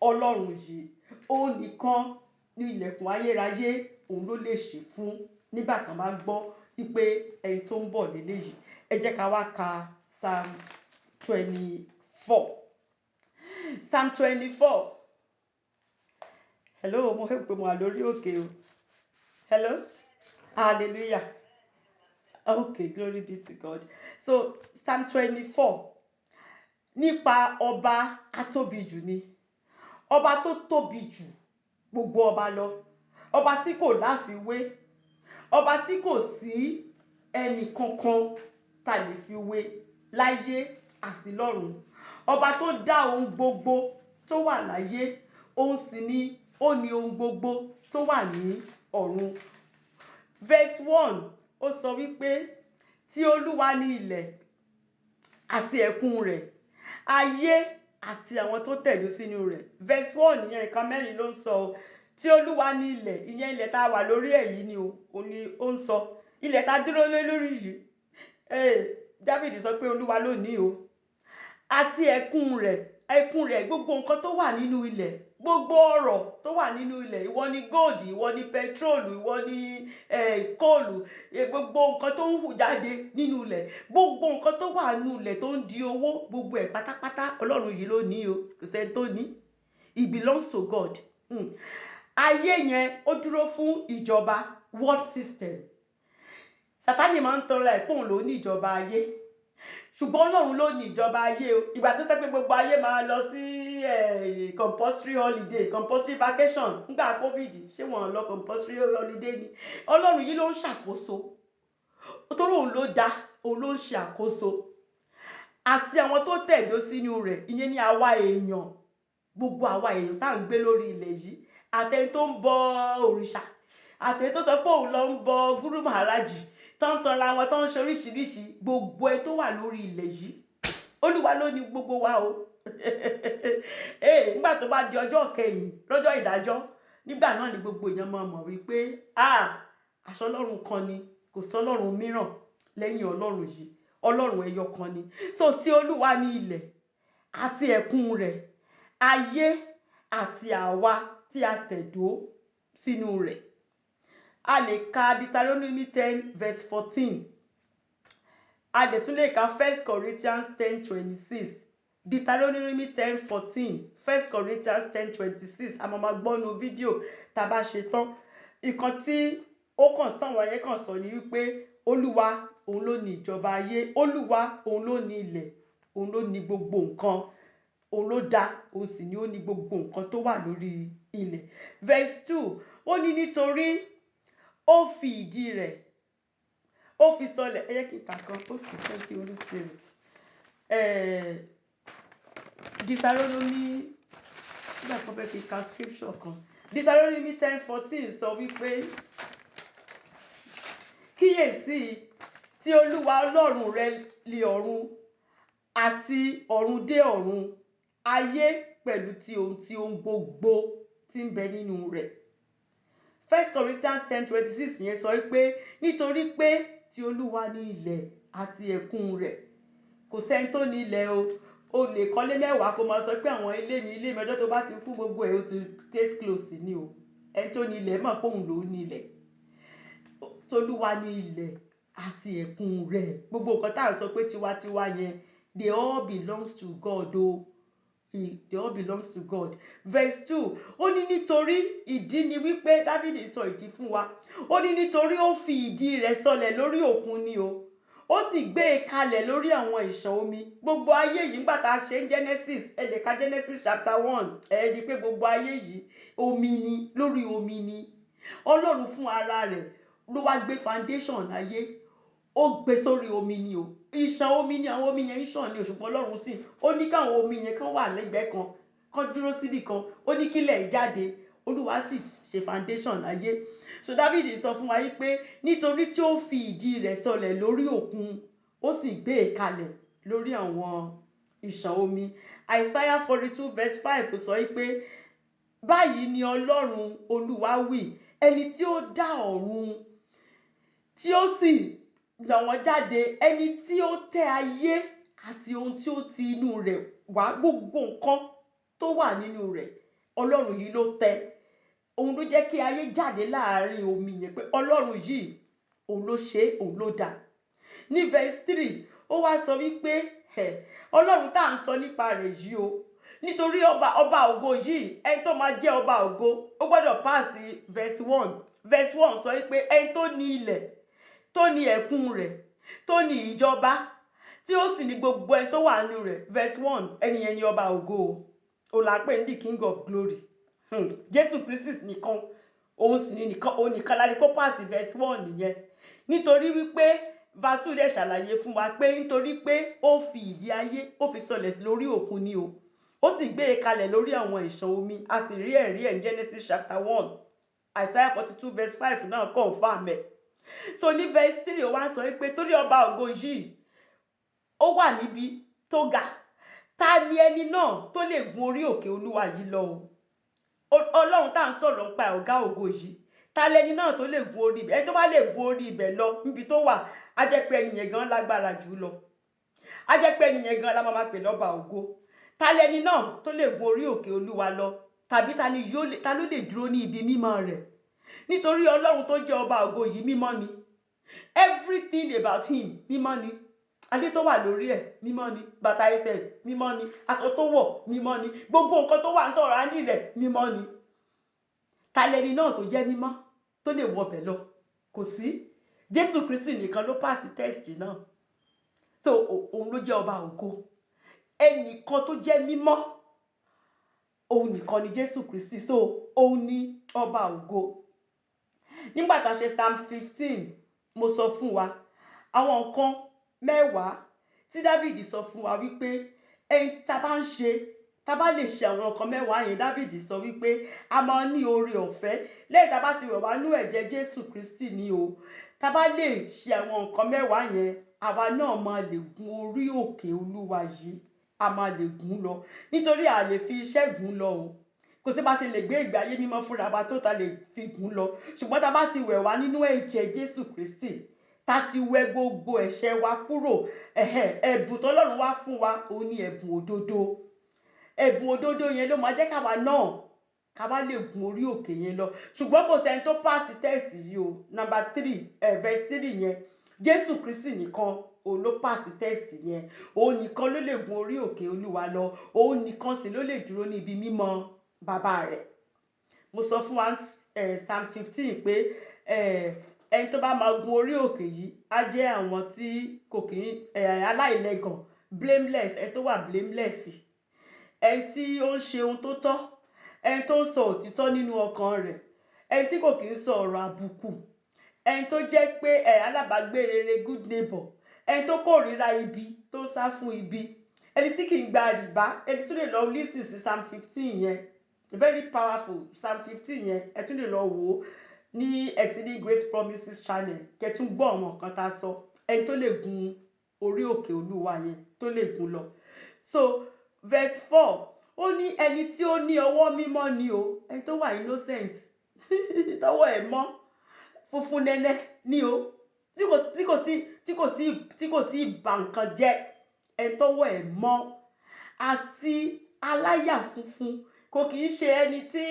Ọlọ́run yìí. Òun nìkan ní ilẹ̀kùn ayérayé òun ló lè ṣí fún nígbà tán bá gbọ́ wípé ẹni tó ń bọ̀ léléyìí. Ẹ jẹ́ ká wá ka Psalm 24. Psalm 24. Hello, mo fẹ́ pé mo wà lórí òkè o. Hello, hallelujah. Okay, glory be to God. So Psalm 24, nípa ọba atóbijù ni, ọba tó tóbi jù gbogbo ọba lọ, ọba tí kò láfiwé, ọba tí kò sí ẹnì kankan tá lè fi wé láyé àti lọ́run, ọba tó dá ohun gbogbo tó wà láyé, òun sì ni ó ní ohun gbogbo tó wà ní ọ̀run. Verse 1, ó sọ wípé, "Tí Olúwa ní ilẹ̀ àti ẹ̀kún rẹ̀, ayé àti àwọn tó tẹ̀dó sínú rẹ̀." Verse 1 yẹn, nǹkan mẹ́rin ló ń sọ o. Tí Olúwa ní ilẹ̀, ìyẹn ilẹ̀ tá a wà lórí ẹ̀ yìí ni o. Òun ni ó ń sọ ilẹ̀ tá a dúró lé lórí yìí. David sọ pé Olúwa ló ní o, àti ẹ̀kún rẹ̀. Ẹ̀kún rẹ̀, gbogbo nǹkan tó wà nínú ilẹ̀, gbogbo ọrọ̀ tó wà nínú ilẹ̀. Ìwọ ni gold, ìwọ ni petrol, ìwọ ni coal, gbogbo nǹkan tó ń hù jáde nínú ilẹ̀, gbogbo nǹkan tó wà nínú ilẹ̀ tó ń di owó, gbogbo ẹ̀ pátápátá, Ọlọ́run yìí ló ní o. Kò sẹ́ni tó ní. It belongs to God. Ayé yẹn, ó dúró fún ìjọba, world system. Sátánì máa ń tọrọ ẹ̀ pé òun ló ní ìjọba ayé, ṣùgbọ́n Ọlọ́run ló ní ìjọba ayé o. Ìgbà tó sẹ́ pé gbogbo ayé máa lọ sí compulsory holiday, compulsory vacation nígbà COVID, ṣé wọ́n lọ compulsory holiday ni? Ọlọ́run yìí ló ń ṣàkóso, torí òun ló dá, òun ló ń ṣe àkóso, àti àwọn tó tẹ̀dó sínú rẹ̀. Ìyẹn ní àwa èèyàn, gbogbo àwa èèyàn tá à ń gbé lórí ilẹ̀ yìí, àtẹni tó ń bọ òrìṣà, àtẹni tó sọ pé òun lọ ń bọ Guru Maharaji, tó ń tanra wọn, tó ń ṣe oríṣiríṣi, gbogbo ẹ tó wà lórí ilẹ̀ yìí, Olúwa ló ní gbogbo wa o. Nígbà tó bá di ọjọ́ kẹyìn, lọ́jọ́ ìdájọ́, nígbà náà ni gbogbo èèyàn máa mọ̀ wípé, ah, aṣọ Ọlọ́run kan ni, kò sọ Ọlọ́run mìíràn lẹ́yìn Ọlọ́run yìí, Ọlọ́run ẹyọ kan ni. So tí Olúwa ní ilẹ̀ àti ẹ̀kún rẹ̀, ayé àti àwa tí a tẹ̀dó sínú rẹ̀. A lè ka Deuteronomy 10 verse 14, a dẹ̀ tún lè ka 1 Corinthians 10:26. Deuteronomy 10:14, 1 Corinthians 10:26. A máa ma gbọ́ nu fídíò tá a bá ṣe tán. Ìkan tí ó kàn táwọn yẹn kàn sọ ni wípé Olúwa, òun ló ní ìjọba ayé. Olúwa, òun ló ní ilẹ̀, òun ló ní gbogbo nǹkan, òun ló dá, òun sì ni ó ní gbogbo nǹkan tó wà lórí ilẹ̀. Verse 2, ó ní nítorí ó fi ìdí rẹ̀, ó fi sọlẹ̀. Ẹ jẹ́ kí n kà kan. Okay, thank you, Holy Spirit. Deuteronomy, nígbà kan fẹ́ kí n ka scripture kan. Deuteronomy 10:14 sọ wípé, "Kíyèsí, tí Olúwa Ọlọ́run rẹ lé ọ̀run àti ọ̀run dé ọ̀run, ayé pẹ̀lú ti ohun tí ohun gbogbo tí ń bẹ nínú rẹ̀." 1 Corinthians 10:26 yẹn sọ pé nítorí pé ti Olúwa ní ilẹ̀ àti ẹ̀kún rẹ̀. Kò sẹ́ni tó ní ilẹ̀ o. O lè kọ́lé 10 kó máa sọ pé àwọn ilé mi, ilé mi. Ọjọ́ tó bá ti kú, gbogbo ẹ̀ ó ti case close ni o. Ẹni tó ní ilẹ̀ mọ̀ pé òun ló ní ilẹ̀. Tolúwa ní ilẹ̀ àti ẹ̀kún rẹ̀. Gbogbo nǹkan tá à ń sọ pé tiwantiwa yẹn, they all belongs to God o. They all belongs to God. Verse 2, ó ní nítorí ìdí ni wípé Dávìdì sọ ìdí fún wa. Ó ní nítorí ó fi ìdí rẹ̀ sọlẹ̀ lórí òkun ni o, ó sì gbé e kalẹ̀ lórí àwọn ìṣàn omi. Gbogbo ayé yìí, nígbà tá a ṣe ń Genesis, ẹ lè ka Genesis chapter 1, ẹ rí i pé gbogbo ayé yìí, omi ni, lórí omi ni. Ọlọ́run fún ara rẹ̀ ló wá gbé foundation ayé, ó gbé sórí omi ni o. Ìṣàn omi ni, àwọn omi yẹn ń ṣàn ni o. Ṣùgbọ́n Ọlọ́run sì ó ní káwọn omi yẹn kán wà lẹ́gbẹ̀ẹ́ kan, kán dúró síbì kan. Ó ní kílẹ̀ jáde, Olúwa sì ṣe foundation ayé. So David sọ fún wa yìí pé nítorí tí ó fi ìdí rẹ̀ sọlẹ̀ lórí òkun, ó sì gbé e kalẹ̀ lórí àwọn ìṣàn omi. Isaiah 42 verse 5 sọ yìí pé, "Báyìí ni Ọlọ́run Olúwa wí, ẹni tí ó dá ọ̀run, tí ó sì yàn wọ́n jáde, ẹni tí ó tẹ́ ayé àti ohun tí ó ti inú rẹ̀ wá." Gbogbo nǹkan tó wà nínú rẹ̀, Ọlọ́run yìí ló tẹ́. Òun ló jẹ́ kí ayé jáde láàárín omi yẹn, pé Ọlọ́run yìí, òun ló ṣe é, òun ló dá. Ní verse 3, ó wá sọ wípé Ọlọ́run tá à ń sọ nípa rẹ̀ yìí o, nítorí ọba ògo yìí, ẹni tó máa jẹ́ ọba ògo, ó gbọ́dọ̀ pass verse 1. Verse 1 sọ wípé ẹni tó ní ilẹ̀, tó ní ẹ̀kún rẹ̀, tó ní ìjọba, tí ó sì ní gbogbo ẹni tó wà nínú rẹ̀. Verse 1, ẹni yẹn ni ọba ògo o. Òun là ń pè ní the King of Glory. Jésù Kristi nìkan, òun sì ní nìkan, òun nìkan la rí kó pass verse 1 nìyẹn. Nítorí wípé verse 2 dẹ̀ ṣàlàyé fún wa pé nítorí pé ó fi ìdí ayé, ó fi sọlẹ̀ lórí òkun ni o, ó sì gbé e kalẹ̀ lórí àwọn ìṣàn omi. A sì rí ẹ̀rí ẹ̀ ní Genesis chapter 1. Isaiah 42 verse 5 náà confirm ẹ̀. So ní verse 3, ó wá sọ pé torí ọba ògo yìí, ó wà níbi tó ga, ta ni ẹni náà tó lè gun orí òkè Olúwa yìí lọ o? Ọlọ́run tá à ń sọ̀rọ̀ nípa ọ̀gá ògo yìí, ta lẹni náà tó lè gun orí ibẹ̀? Ẹni tó bá lè gun orí ibẹ̀ lọ níbi tó wà, á jẹ́ pé ẹni yẹn gan lágbára jù lọ, á jẹ́ pé ẹni yẹn gan la máa pè lọ́ba ògo. Ta lẹni náà tó lè gun orí òkè Olúwa lọ? Tàbí ta ni yóò lè, ta ló lè dúró ní ibi mímọ́ rẹ̀? Nítorí Ọlọ́run tó jẹ́ ọba ògo yìí, mímọ́ ni. Everything about him, mímọ́ ni. Adé tó wà lórí ẹ̀, mímọ́ ni. Bàtà ẹsẹ̀, mímọ́ ni. Aṣọ tó wọ̀, mímọ́ ni. Gbogbo nǹkan tó wà ń sọ̀rọ̀ áńdì rẹ̀, mímọ́ ni. Ta lẹni náà tó jẹ́ mímọ́ tó lè wọbẹ̀ lọ? Kò sí. Jésù Kristi nìkan ló pass test náà. So òun ló jẹ́ ọba ògo. Ẹnìkan tó jẹ́ mímọ́, òun nìkan ni Jésù Kristi. So òun ni ọba ògo. Nígbà tá a ṣe Psalm 15, mo sọ fún wa àwọn nǹkan 10 tí David sọ fún wa wípé ẹni tá a bá ń ṣe, tá a bá lè ṣe àwọn nǹkan 10 yẹn, David sọ wípé a máa ní oore ọ̀fẹ́ lẹ́yìn tá a bá ti wẹ̀ wá nú ẹ̀jẹ̀ Jésù Kristi ní o. Tá a bá lè ṣe àwọn nǹkan 10 yẹn, àwa náà máa lè gun orí òkè Olúwa yìí, a máa lè gùn lọ, nítorí a lè fi iṣẹ́ gùn lọ o. Kò sí bá ṣe lè gbé ìgbé ayé mímọ́ fúnra wa tó ta lè fi gùn lọ. Ṣùgbọ́n tá a bá ti wẹ̀ wá nínú ẹ̀jẹ̀ Jésù Kristi, tá a ti wẹ̀ gbogbo ẹ̀ṣẹ̀ wa kúrò, ẹ̀bùn tọ́lọ́run wá fún wa, òun ni ẹ̀bùn òdodo. Ẹ̀bùn òdodo yẹn ló máa jẹ́ káwa náà ká wá lè gun orí òkè yẹn lọ. Ṣùgbọ́n kò sẹ́ni tó pass test yìí o. Number 3, verse 3 yẹn, Jésù Kristi nìkan òun ló pass test yẹn. Òun nìkan ló lè gun orí òkè Olúwa lọ. Òun nìkan sì ló lè dúró ní ibi mímọ́ bàbá rẹ̀. Mo sọ fún wa Psalm 15 pé ẹni tó bá máa gun orí òkè yìí á jẹ́ àwọn tí kò kí ń aláìlẹ́gàn, blameless, ẹni tó wà blameless, ẹni tí ó ń ṣe ohun tó tọ́, ẹni tó ń sọ òtítọ́ nínú ọkàn rẹ̀, ẹni tí kò kí ń sọ ọ̀rọ̀ àbùkù, ẹni tó jẹ́ pé alábàágbé rere, good neighbor, ẹni tó kórìíra ibi, tó ń sá fún ibi, ẹni tí kì í gba rìbá. Ẹni tó lè lọ listen sí Psalm 15 yẹn, very powerful. Psalm 15 yẹn, ẹ tún lè lọ wò ó ní Exceeding Great Promises channel, kẹ́ tún gbọ́ àwọn nǹkan tá a sọ. Ẹni tó lè gun orí òkè Olúwa yẹn, tó lè gun lọ. So verse 4, ó ní ẹni tí ó ní ọwọ́ mímọ́ ni o, ẹni tó wà innocent, tọwọ́ ẹ̀ mọ́ funfun nẹ́nẹ́ ni o, tí kò tí bà nǹkan jẹ́, ẹni tọwọ́ ẹ̀ mọ́ àti aláyà funfun. Kò kì í ṣe ẹni tí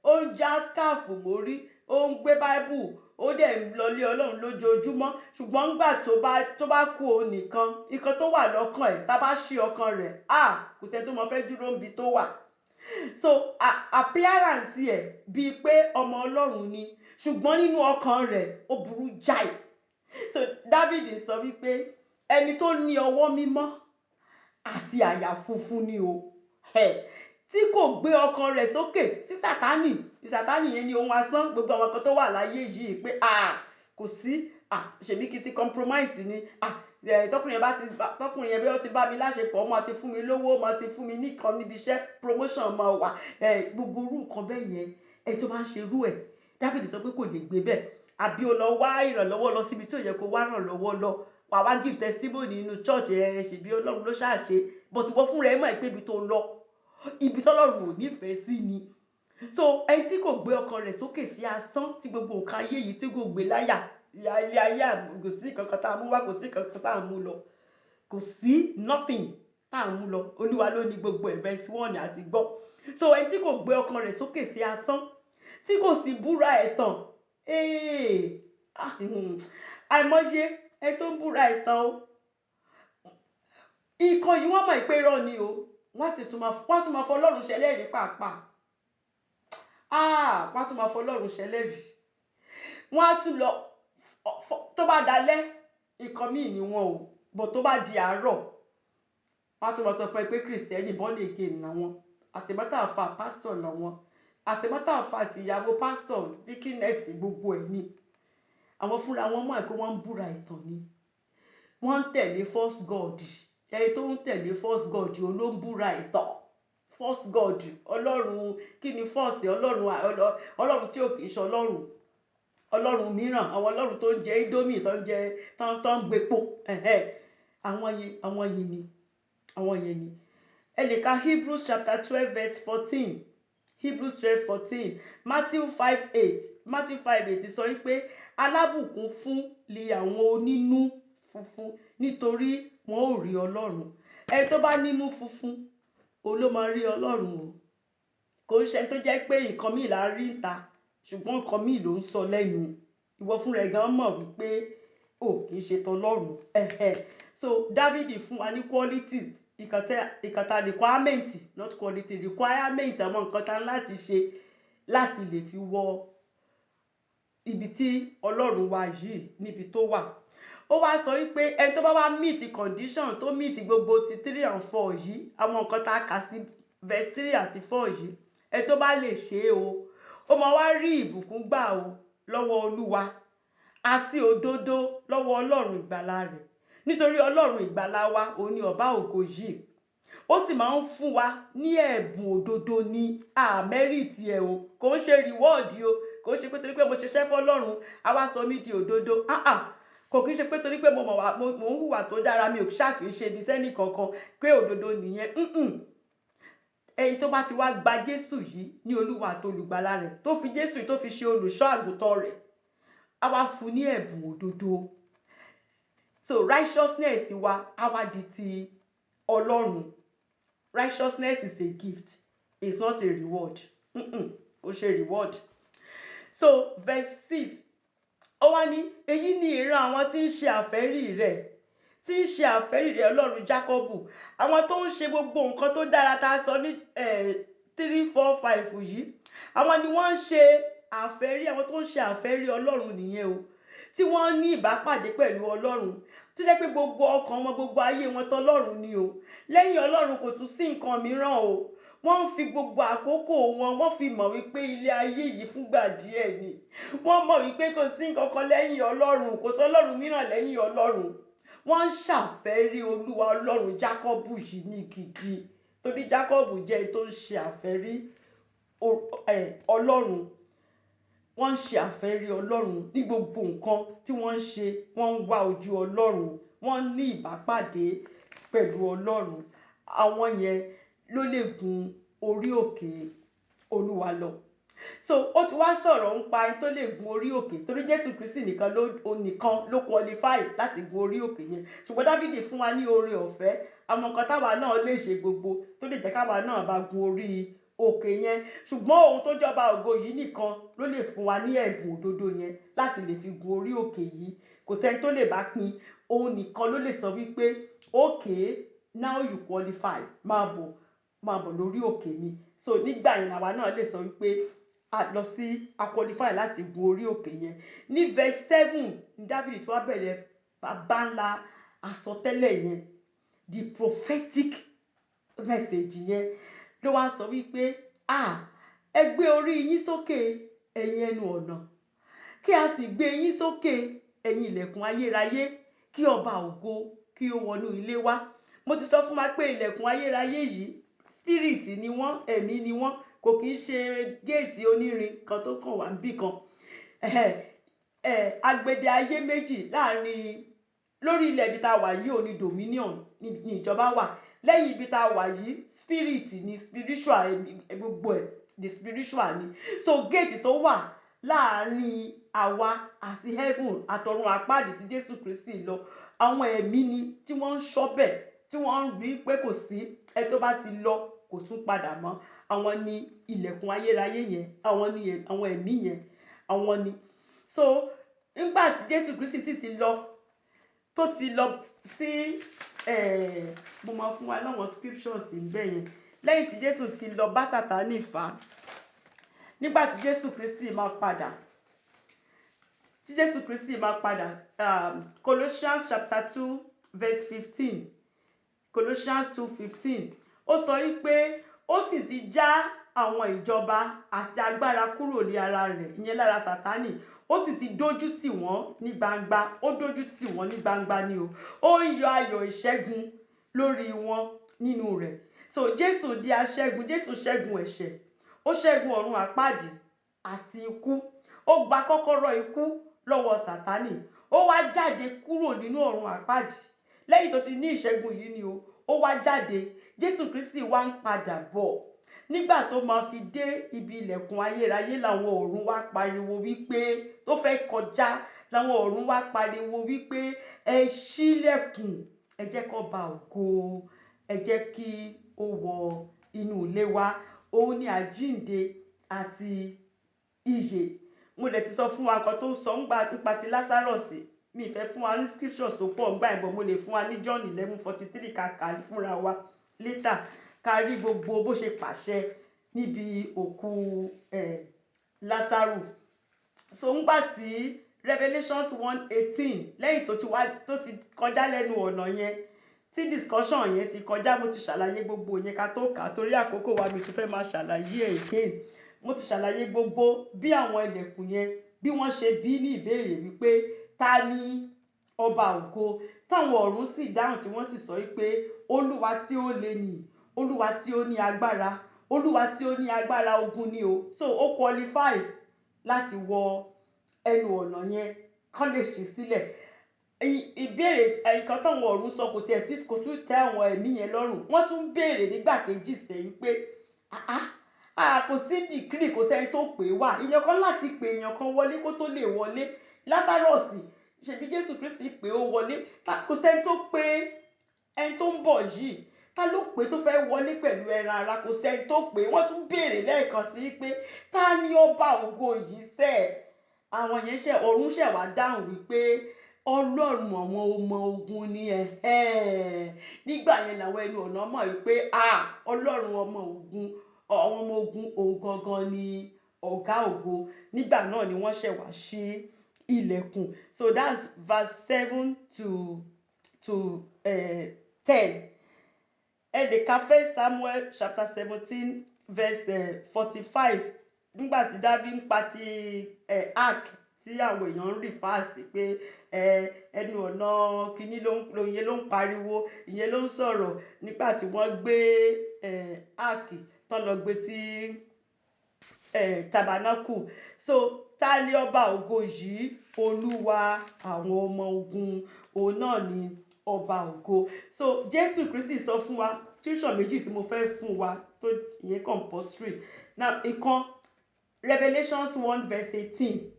ó ń já scarf mórí, ó ń gbé Bible, ó dẹ̀ ń lọlé Ọlọ́run lójoojúmọ́, ṣùgbọ́n ńgbà tó bá kú òun nìkan, nǹkan tó wà lọ́kàn ẹ̀, tá a bá ṣí ọkàn rẹ̀, ah, kò sẹ́ni tó mọ fẹ́ dúró níbi tó wà. So appearance ẹ̀ bíi pé ọmọ Ọlọ́run ni, ṣùgbọ́n nínú ọkàn rẹ̀, ó burú jáì. So David sọ wípé ẹni tó ní ọwọ́ mímọ́ àti àyà funfun ni o, tí kò gbé ọkàn rẹ̀ sókè sí Sátánì. Sátánì yẹn ni ohun asán, gbogbo àwọn kan tó wà láyé yìí pé, ah, kò sí, ah, ṣèbí kí ti compromise ni, ah, tọkùnrin yẹn bí ó ti bá mi láṣepọ̀, ọmọ ti fún mi lówó, ọmọ ti fún mi nìkan níbi iṣẹ́, promotion máa wà, gbogbo irú nǹkan bẹ́ẹ̀ yẹn. Ẹ tó bá ń ṣe irú ẹ̀, David sọ pé kò lè gbé bẹ́ẹ̀. Àbí o lọ wá ìrànlọ́wọ́ lọ síbi tí ò yẹ kó wá ìrànlọ́wọ́ lọ, wà wá give testimony nínú church, ẹ ṣèbí Ọlọ́run ló ṣàṣe, but wọ́n fúnra ẹ mọ̀ pé ibi tó lọ, ibi tọ́lọ́run ò nífẹ̀ẹ́ sí ni. So ẹni tí kò gbé ọkàn rẹ̀ sókè sí asán, tí gbogbo nǹkan ayé yìí tí kò gbé láyà, ilé ayé, kò sí kankan tá a mú wá, kò sí kankan tá a mú lọ, kò sí nothing tá a mú lọ. Olúwa ló ní gbogbo ẹ̀. Verse 1 àti gbọ́. So ẹni tí kò gbé ọkàn rẹ̀ sókè sí asán, tí kò sì búra ẹ̀tàn. Àìmọye ẹni tó ń búra ẹ̀tàn o. Ìkan yìí, wọ́n mọ̀ pé irọ́ ni o, wọ́n tún máa fọlọ́run ṣẹlẹ́rìí pàápàá. Ah, wọ́n á tún máa fọlọ́run ṣẹlẹ́rìí. Wọ́n á tún lọ, tó bá dalẹ́, ìkan míì ni wọ́n o bọ̀, tó bá di àárọ̀, wọ́n á tún máa sọ fún ẹ pé Christian, born again làwọn. As a matter of fact, pastor làwọn. As a matter of fact, ìyàwó pastor, deaconess, gbogbo ẹ̀ ni. Àwọn fúnra wọn mọ̀ pé wọ́n ń búra ẹ̀tàn ni, wọ́n ń tẹ̀lé false god. Ẹni tó ń tẹ̀lé false god, òun ló ń búra ẹ̀tàn. False god, ọlọ́run kí ni false? Ọlọ́run, ọlọ́run tí ò kì í ṣe ọlọ́run, ọlọ́run mìíràn, àwọn ọlọ́run tó ń jẹ Indomie, tó ń jẹ, tó ń gbépo. Àwọn yẹn ni, àwọn yẹn ni. Ẹ lè ka Hebrews chapter 12 verse 14, Hebrews 12:14, Matthew 5:8. Matthew 5:8 sọ wípé alábùkún fún li àwọn onínú funfun, nítorí wọn ò rí Ọlọ́run. Ẹni tó bá nínú funfun, òun ló máa rí Ọlọ́run o. Kò ń ṣe ẹni tó jẹ́ pé nǹkan míì là ń rí níta, ṣùgbọ́n nǹkan míì ló ń sọ lẹ́nu. Ìwọ fúnra ẹ̀ gan mọ̀ wípé o kì í ṣe tọlọ́run. So David fún wa ní qualities ìkàtà, requirement, not quality, requirement, àwọn nǹkan tá láti ṣe láti lè fi wọ Ibi tí Ọlọ́run wa yìí, níbi tó wà, ó wá sọ wípé ẹni tó bá wá meet condition, tó meet gbogbo ti 3 and 4 yìí, àwọn nǹkan tá a kà sí verse 3 àti 4 yìí, ẹni tó bá lè ṣe é o, ó máa wá rí ìbùkún gbà o lọ́wọ́ Olúwa àti òdodo lọ́wọ́ Ọlọ́run ìgbàlà rẹ̀, nítorí Ọlọ́run ìgbàlà wa, òun ni ọba ògo yìí, ó sì máa ń fún wa ní ẹ̀bùn òdodo ní. A ò merit ẹ̀ o, kò ń ṣe reward o. Kò ń ṣe pé torí pé mo ṣiṣẹ́ fọlọ́run, a wá sọ mí di òdodo. Ah ah, kò kí ń ṣe pé torí pé mo mọ̀ wá, mo ń hùwà tó dára, mi ò ṣáà kì í ṣe ibi sẹ́nì kankan, pé òdodo nìyẹn. Ẹni tó bá ti wá gba Jésù yìí ní Olúwa àti olùgbàlà rẹ̀, tó fi Jésù yìí, tó fi ṣe olùṣọ́ àgùntàn rẹ̀, á wá fún ní ẹ̀bùn òdodo. So righteousness wa á wá di ti Ọlọ́run. Righteousness is a gift, it's not a reward. Kò ṣe reward. So verse 6, ó wá ní, "Èyí ni ìran àwọn tí ń ṣe àfẹ́rí rẹ̀, tí ń ṣe àfẹ́rí rẹ̀, Ọlọ́run Jákọ́bù." Àwọn tó ń ṣe gbogbo nǹkan tó dára tá a sọ ní 3, 4, 5 yìí, àwọn ni wọ́n ń ṣe àfẹ́rí. Àwọn tó ń ṣe àfẹ́rí Ọlọ́run nìyẹn o, tí wọ́n ní ìbápàdé pẹ̀lú Ọlọ́run, tó jẹ́ pé gbogbo ọkàn wọn, gbogbo ayé wọn, tọlọ́run ni o. Lẹ́yìn Ọlọ́run, kò tún sí nǹkan mìíràn o. Wọ́n ń fi gbogbo àkókò wọn, wọ́n fi mọ̀ wípé ilé ayé yìí fúngbà díẹ̀ ni. Wọ́n mọ̀ wípé kò sí nǹkan kan lẹ́yìn Ọlọ́run, kò sí Ọlọ́run mìíràn lẹ́yìn Ọlọ́run. Wọ́n ń ṣàfẹ́rí Olúwa Ọlọ́run Jákọ́bù yìí ní gidi, torí Jákọ́bù jẹ́ ẹni tó ń ṣe àfẹ́rí Ọlọ́run. Wọ́n ń ṣe àfẹ́rí Ọlọ́run ní gbogbo nǹkan tí wọ́n ń ṣe. Wọ́n ń wá ojú Ọlọ́run, wọ́n ní ìbápàdé pẹ̀lú Ọlọ́run. Àwọn yẹn ló lè gun orí òkè Olúwa lọ. So ó ti wá sọ̀rọ̀ nípa ẹni tó lè gun orí òkè, torí Jésù Kristi nìkan ló, òun nìkan ló qualify láti gun orí òkè yẹn. Ṣùgbọ́n Dáfídì fún wa ní oore ọ̀fẹ́, àwọn nǹkan táwa náà lè ṣe gbogbo tó lè jẹ́ káwa náà bá gun orí òkè yẹn. Ṣùgbọ́n òun tó jọba ògo yìí nìkan ló lè fún wa ní ẹ̀bùn òdodo yẹn láti lè fi gun orí òkè yìí. Kò sẹ́ni tó lè bá pín. Òun nìkan ló lè sọ wípé, "Okay, now you qualify, máa bọ̀, máa bọ̀ lórí òkè mi." So nígbà yẹn làwa náà lè sọ wípé a lọ sí, a qualify láti gun orí òkè yẹn. Ní verse 7 ní Dáfídì tí wọ́n bẹ̀rẹ̀ bàbá ńlá àsọtẹ́lẹ̀ yẹn, the prophetic message yẹn, ló wá sọ wípé, "Ah, ẹ gbé orí yín sókè, ẹ̀yin ẹnu ọ̀nà, kí a sì gbé yín sókè, ẹ̀yin ilẹ̀kùn ayérayé, kí ọba ògo kí ó wọnú ilé wá." Mo ti sọ fún wa pé ilẹ̀kùn ayérayé yìí, spirit ni wọ́n, ẹ̀mí ni wọ́n. Kò kì í ṣe géètì onírin kan tó kàn wá níbì kan. Agbede ayé méjì láàrin lórí ilẹ̀ ibi tá a wà yìí ò ní dominion ní ìjọba wà. Lẹ́yìn ibi tá a wà yìí, spirit ni, spiritual, gbogbo ẹ̀, the spiritual ni. So gate tó wà láàrin àwa àti heaven, àtọ̀run àpáàdì tí Jésù Kristi lọ, àwọn ẹ̀mí ni tí wọ́n ń ṣọ́bẹ̀, tí wọ́n ń rí pé kò sí ẹ tó bá ti lọ, kò tún padà mọ́. Àwọn ni ilẹ̀kùn ayérayé yẹn, àwọn ni àwọn ẹ̀mí yẹn, àwọn ni. So nígbà tí Jésù Kristi sì ti lọ, tó ti lọ sí, mo máa fún wa láwọn scriptures níbẹ̀ yẹn. Lẹ́yìn tí Jésù ti lọ bá Sátánì fà á, nígbà tí Jésù Kristi máa padà, tí Jésù Kristi máa padà, Colossians chapter 2 verse 15, Colossians 2:15, ó sọ wípé ó sì ti já àwọn ìjọba àti agbára kúrò ní ara rẹ̀, ìyẹn lára Sátánì, ó sì ti dójú tì wọ́n ní gbangba. Ó dójú tì wọ́n ní gbangba ni o. Ó ń yọ ayọ̀ ìṣẹ́gun lórí wọn nínú rẹ̀. So Jésù di aṣẹ́gun. Jésù ṣẹ́gun ẹ̀ṣẹ̀, ó ṣẹ́gun ọ̀run àpáàdì àti ikú. Ó gba kọ́kọ́rọ́ ikú lọ́wọ́ Sátánì. Ó wá jáde kúrò nínú ọ̀run àpáàdì lẹ́yìn tó ti ní ìṣẹ́gun yìí ni o. Ó wá jáde. Jésù Kristi wá ń padà bọ̀. Nígbà tó máa fi dé ibi ilẹ̀kùn ayérayé, làwọn ọ̀run wá pariwo wípé, tó fẹ́ kọjá, làwọn ọ̀run wá pariwo wípé, "Ẹ ṣílẹ̀kùn, ẹ jẹ́ kó ba ògo, ẹ jẹ́ kí ó wọ inú ilé wa." Òun ni àjíǹde àti ìyè. Mo dẹ̀ ti sọ fún wa nǹkan tó sọ nípa ti Lazarus. Mi ì fẹ́ fún wa ní scriptures tó pọ̀ ńgbà yẹn, but mo lè fún wa ní John 11:43, ká kà fúnra wa later, ká rí gbogbo bó ṣe pàṣẹ níbi òkú Lásárù. So ńgbà tí Revelations 1:18, lẹ́yìn tó ti wá, tó ti kọjá lẹ́nu ọ̀nà yẹn, tí discussion yẹn ti kọjá, mo ti ṣàlàyé gbogbo yẹn ká tó kà á, torí àkókò wa, mi tún fẹ́ máa ṣàlàyé ẹ̀ again. Mo ti ṣàlàyé gbogbo bí àwọn ilẹ̀kùn yẹn, bí wọ́n ṣe bí ní ìbéèrè wípé, "Ta ni ọba ògo?" Táwọn ọ̀run sì dáhùn, tí wọ́n sì sọ wípé, "Olúwa tí ó le nì, Olúwa tí ó ní agbára, Olúwa tí ó ní agbára ogun ni o." So ó qualify láti wọ ẹnu ọ̀nà yẹn kán lè ṣí sílẹ̀. Ìbéèrè nǹkan táwọn ọ̀run sọ kò tiẹ̀ tí kò tún tẹ́ àwọn ẹ̀mí yẹn lọ́rùn. Wọ́n tún béèrè nígbà kejì sẹ́ wípé, "Ah ah, kò sí decree, kò sẹ́ni tó pè wá." Èèyàn kan láti pè èèyàn kan wọlé kó tó lè wọlé. Lazarus, ṣebí Jésù Kristi pé ó wọlé. Kò sẹ́ni tó pé ẹni tó ń bọ̀ yìí. Ta ló pé tó fẹ́ wọlé pẹ̀lú ẹran ara? Kò sẹ́ni tó pé. Wọ́n tún béèrè lẹ́ẹ̀kan sí pé, "Ta ni ọba ògo yìí sẹ́ẹ̀?" Àwọn yẹn ṣe, ọ̀run ṣẹ̀ wá dáhùn wípé Ọlọ́run àwọn ọmọ ogun ni. Ẹ̀hẹ́n, nígbà yẹn làwọn ẹnu ọ̀nà mọ̀ wípé, ah, Ọlọ́run ọmọ ogun, àwọn ọmọ ogun, òun gangan ni ọ̀gá ògo. Nígbà náà ni wọ́n ṣẹ̀ wá ṣí ilẹ̀kùn. So that's verse 7 to 10. Ẹ lè ka First Samuel chapter 17 verse 45, nígbà tí Dáfídì ń pa ti ark, tí àwọn èèyàn ń refer sí pé ẹnu ọ̀nà kínní ló ń ìyẹn ló ń pariwo, ìyẹn ló ń sọ̀rọ̀, nígbà tí wọ́n gbé ark tán lọ gbé sí tabernacle. So ta ni ọba ògo yìí? Olúwa àwọn ọmọ ogun, òun náà ni ọba ògo. So Jésù Kristi sọ fún wa, scripture méjì tí mo fẹ́ fún wa tó ìyẹn compulsory now. Ìkan, Revelations 1 verse 18.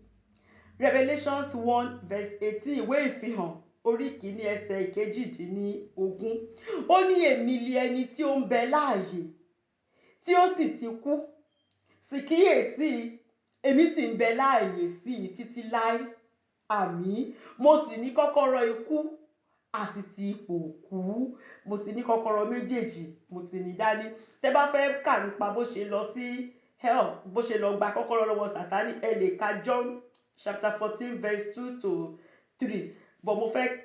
Revelations 1 verse 18, ìwé Ìfihàn orí kìíní, ẹsẹ̀ 18. Ó ní, "Èmi li ẹni tí ó ń bẹ láàyè, tí ó sì ti kú. Sì kíyèsí, èmi sì ń bẹ láàyè sí i títí láé. Àmín. Mo sì ní kọ́kọ́rọ́ ikú àti ti ipò òkú." Mo ti ní kọ́kọ́rọ́ méjèèjì, mo ti ní dání. Tẹ́ bá fẹ́ kà nípa bó ṣe lọ sí hell, bó ṣe lọ gba kọ́kọ́rọ́ lọ́wọ́ Sátánì, ẹ lè ka John chapter 14 verse 2 to 3. But mo fẹ́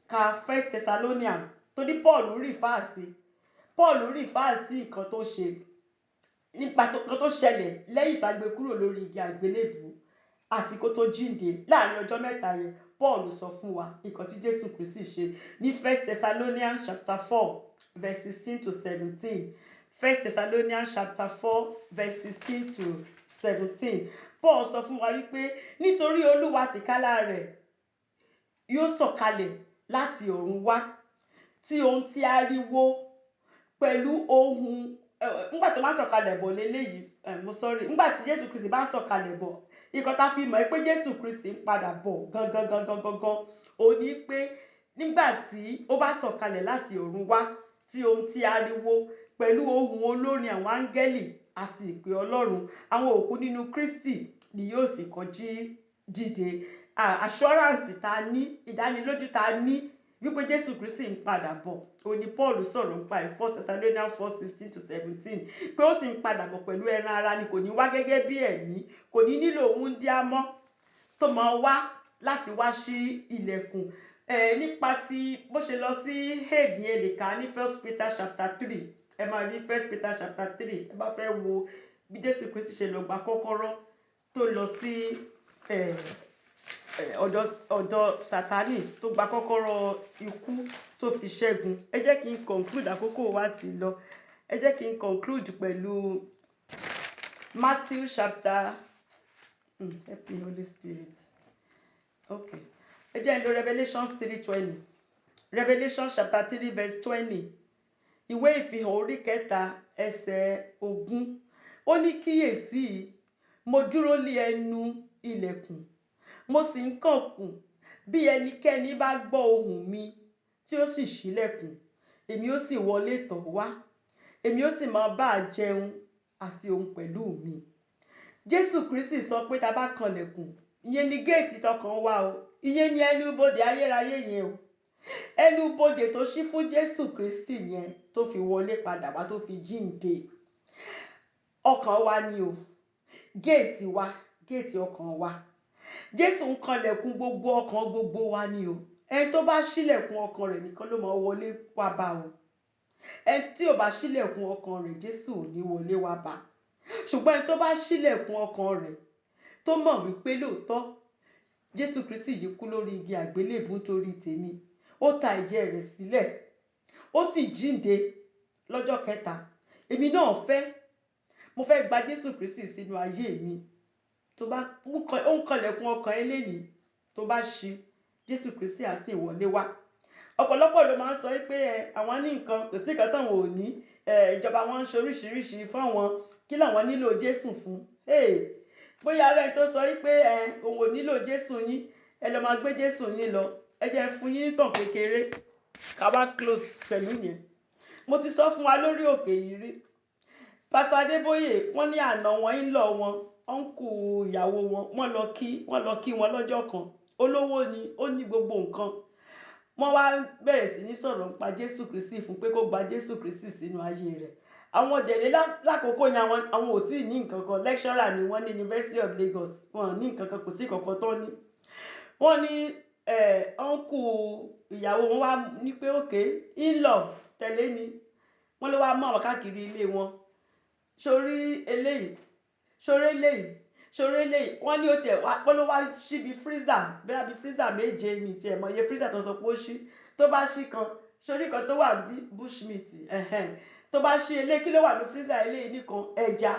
ka First Thessalonians, torí Paul refer sí nǹkan tó ṣe, nípa nǹkan tó ṣẹlẹ̀ lẹ́yìn tá a gbé kúrò lórí igi àgbélébùú àti kó tó jíǹde láàrin ọjọ́ 3 yẹn. Paul sọ fún wa nǹkan tí Jésù Kristi ṣe ní First Thessalonians chapter 4 verse 16 to 17. First Thessalonians chapter 4 verse 16 to 17. Paul sọ fún wa wípé, nítorí Olúwa tìkálá rẹ̀ yóò sọ̀kalẹ̀ láti ọ̀run wá, tí ohun tí ariwo pẹ̀lú ohun. Nígbà tó bá ń sọ̀kalẹ̀ bọ̀ léléyìí, mo sorry, nígbà tí Jésù Kristi bá ń sọ̀kalẹ̀ bọ̀, nǹkan tá a fi mọ̀ pé Jésù Kristi ń padà bọ̀ gangan gangan gangan, ó ní pé nígbà tí ó bá sọ̀kalẹ̀ láti ọ̀run wá, tí ohun tí ariwo pẹ̀lú ohùn olórin àwọn áńgẹ́lì àti ìpè Ọlọ́run, àwọn òkú nínú Kristi ni yóò sì kọjí dìde. Assurance tá a ní, ìdánilójú tá a ní wípé Jésù Kristi ń padà bọ̀, ó ní Paul sọ̀rọ̀ nípa ẹ̀, First Thessalonians 4:16 to 17, pé ó sì ń padà bọ̀ pẹ̀lú ẹran ara ni, kò ní wá gẹ́gẹ́ bí ẹ̀mí, kò ní nílò wúńdíá mọ́ tó máa wá láti wá ṣí ilẹ̀kùn. Nípa ti bó ṣe lọ sí Hades yẹn, lè kà ní First Peter chapter 3. Ẹ máa rí First Peter chapter 3, ẹ bá fẹ́ wo bí Jésù Kristi ṣe lọ gba kọ́kọ́rọ́ tó lọ sí ọ̀dọ̀ Sátánì, tó gba kọ́kọ́rọ́ ikú, tó fi ṣẹ́gun. Ẹ jẹ́ kí n conclude, àkókò wa ti lọ. Ẹ jẹ́ kí n conclude pẹ̀lú Matthew chapter, help me, Holy Spirit. Okay, ẹ jẹ́ n lo Revelations 3:20. Revelation chapter 3 verse 20, ìwé Ìfihàn orí kẹta, ẹsẹ̀ 20. Ó ní, "Kíyèsí, mo dúró lé ẹnu ilẹ̀kùn, mo sì ń kànkùn. Bí ẹnikẹ́ni bá gbọ́ ohùn mi tí ó sì ṣílẹ̀kùn, èmi ó sì wọlé tọ̀ wá, èmi ó sì máa bá a jẹun àti òun pẹ̀lú mi." Jésù Kristi sọ pé tá a bá kanlẹ̀kùn, ìyẹn ni géètì tọkàn wa o, ìyẹn ni ẹnu ibodè ayérayé yẹn o, ẹnu ibodè tó ṣí fún Jésù Kristi yẹn tó fi wọlé padà wá, tó fi jíǹde. Ọkàn wa ni o, géètì wa Géètì ọkàn wa. Jésù ń kanlẹ̀kùn gbogbo ọkàn gbogbo wa ni o. Ẹni tó bá ṣílẹ̀kùn ọkàn rẹ̀ nìkan ló máa wọlé wá bá o. Ẹni tí ò bá ṣílẹ̀kùn ọkàn rẹ̀, Jésù ò ní wọlé wá bá. Ṣùgbọ́n ẹni tó bá ṣílẹ̀kùn ọkàn rẹ̀, tó mọ̀ wípé lóòótọ́ Jésù Kristi yìí kú lórí igi àgbélébùú nítorí tèmi, ó ta ẹ̀jẹ̀ rẹ̀ sílẹ̀, ó sì jíǹde lọ́jọ́ kẹta, èmi náà fẹ́, mo fẹ́ gba Jésù Kristi sínú ayé mi, tó bá ó ń kanlẹ̀kùn ọkàn ẹ lénìí, tó bá ṣí, Jésù Kristi á sì wọlé wá. Ọ̀pọ̀lọpọ̀ ló máa ń sọ pé ẹ àwọn ní nǹkan, kò sí nǹkan táwọn ò ní, ẹ ìjọba wọn ń ṣe oríṣiríṣi fún àwọn, kí làwọn nílò Jésù fún? Bóyá ara ẹni tó sọ pé ẹ òun ò nílò Jésù yín, ẹ lọ máa gbé Jésù yín lọ. Ẹ jẹ́ fún yín nítàn kékeré ká wá close pẹ̀lú yẹn. Mo ti sọ fún wa lórí òkè yìí rí. Pásítọ̀ Adébóyè, wọ́n ní àna wọn ń lọ wọn, uncle ìyàwó wọn, wọ́n lọ kí wọn lọ́jọ́ kan. Olówó ni, ó ní gbogbo nǹkan. Wọ́n wá bẹ̀rẹ̀ sí ní sọ̀rọ̀ nípa Jésù Kristi fún pé kó gba Jésù Kristi sínú ayé rẹ̀. Àwọn dẹ̀rẹ̀ lákòókò yẹn, àwọn ò tí ì ní nǹkan kan. Lecturer ni wọ́n ní University of Lagos. Wọn ò ní nǹkan kan, kò sí nǹkan kan tó ní. Wọ́n ní uncle ìyàwó wọn wá ní pé, "Okay, in-law, tẹ̀lé mi." Wọ́n ló wá mú àwọn káàkiri ilé wọn. Sórí eléyìí, sórí eléyìí, sórí eléyìí. Wọ́n ní ó tiẹ̀ wá, wọ́n ló wá síbi freezer, bẹ́ẹ̀ bí freezer méje mi tiẹ̀ mọ̀ iye freezer tó sọ pé ó ṣí. Tó bá ṣí kan, sórí kan tó wà bí bushmeat ẹ̀hẹ́n. Tó bá ṣí eléyìí, kí ló wà ní freezer eléyìí nìkan? Ẹja.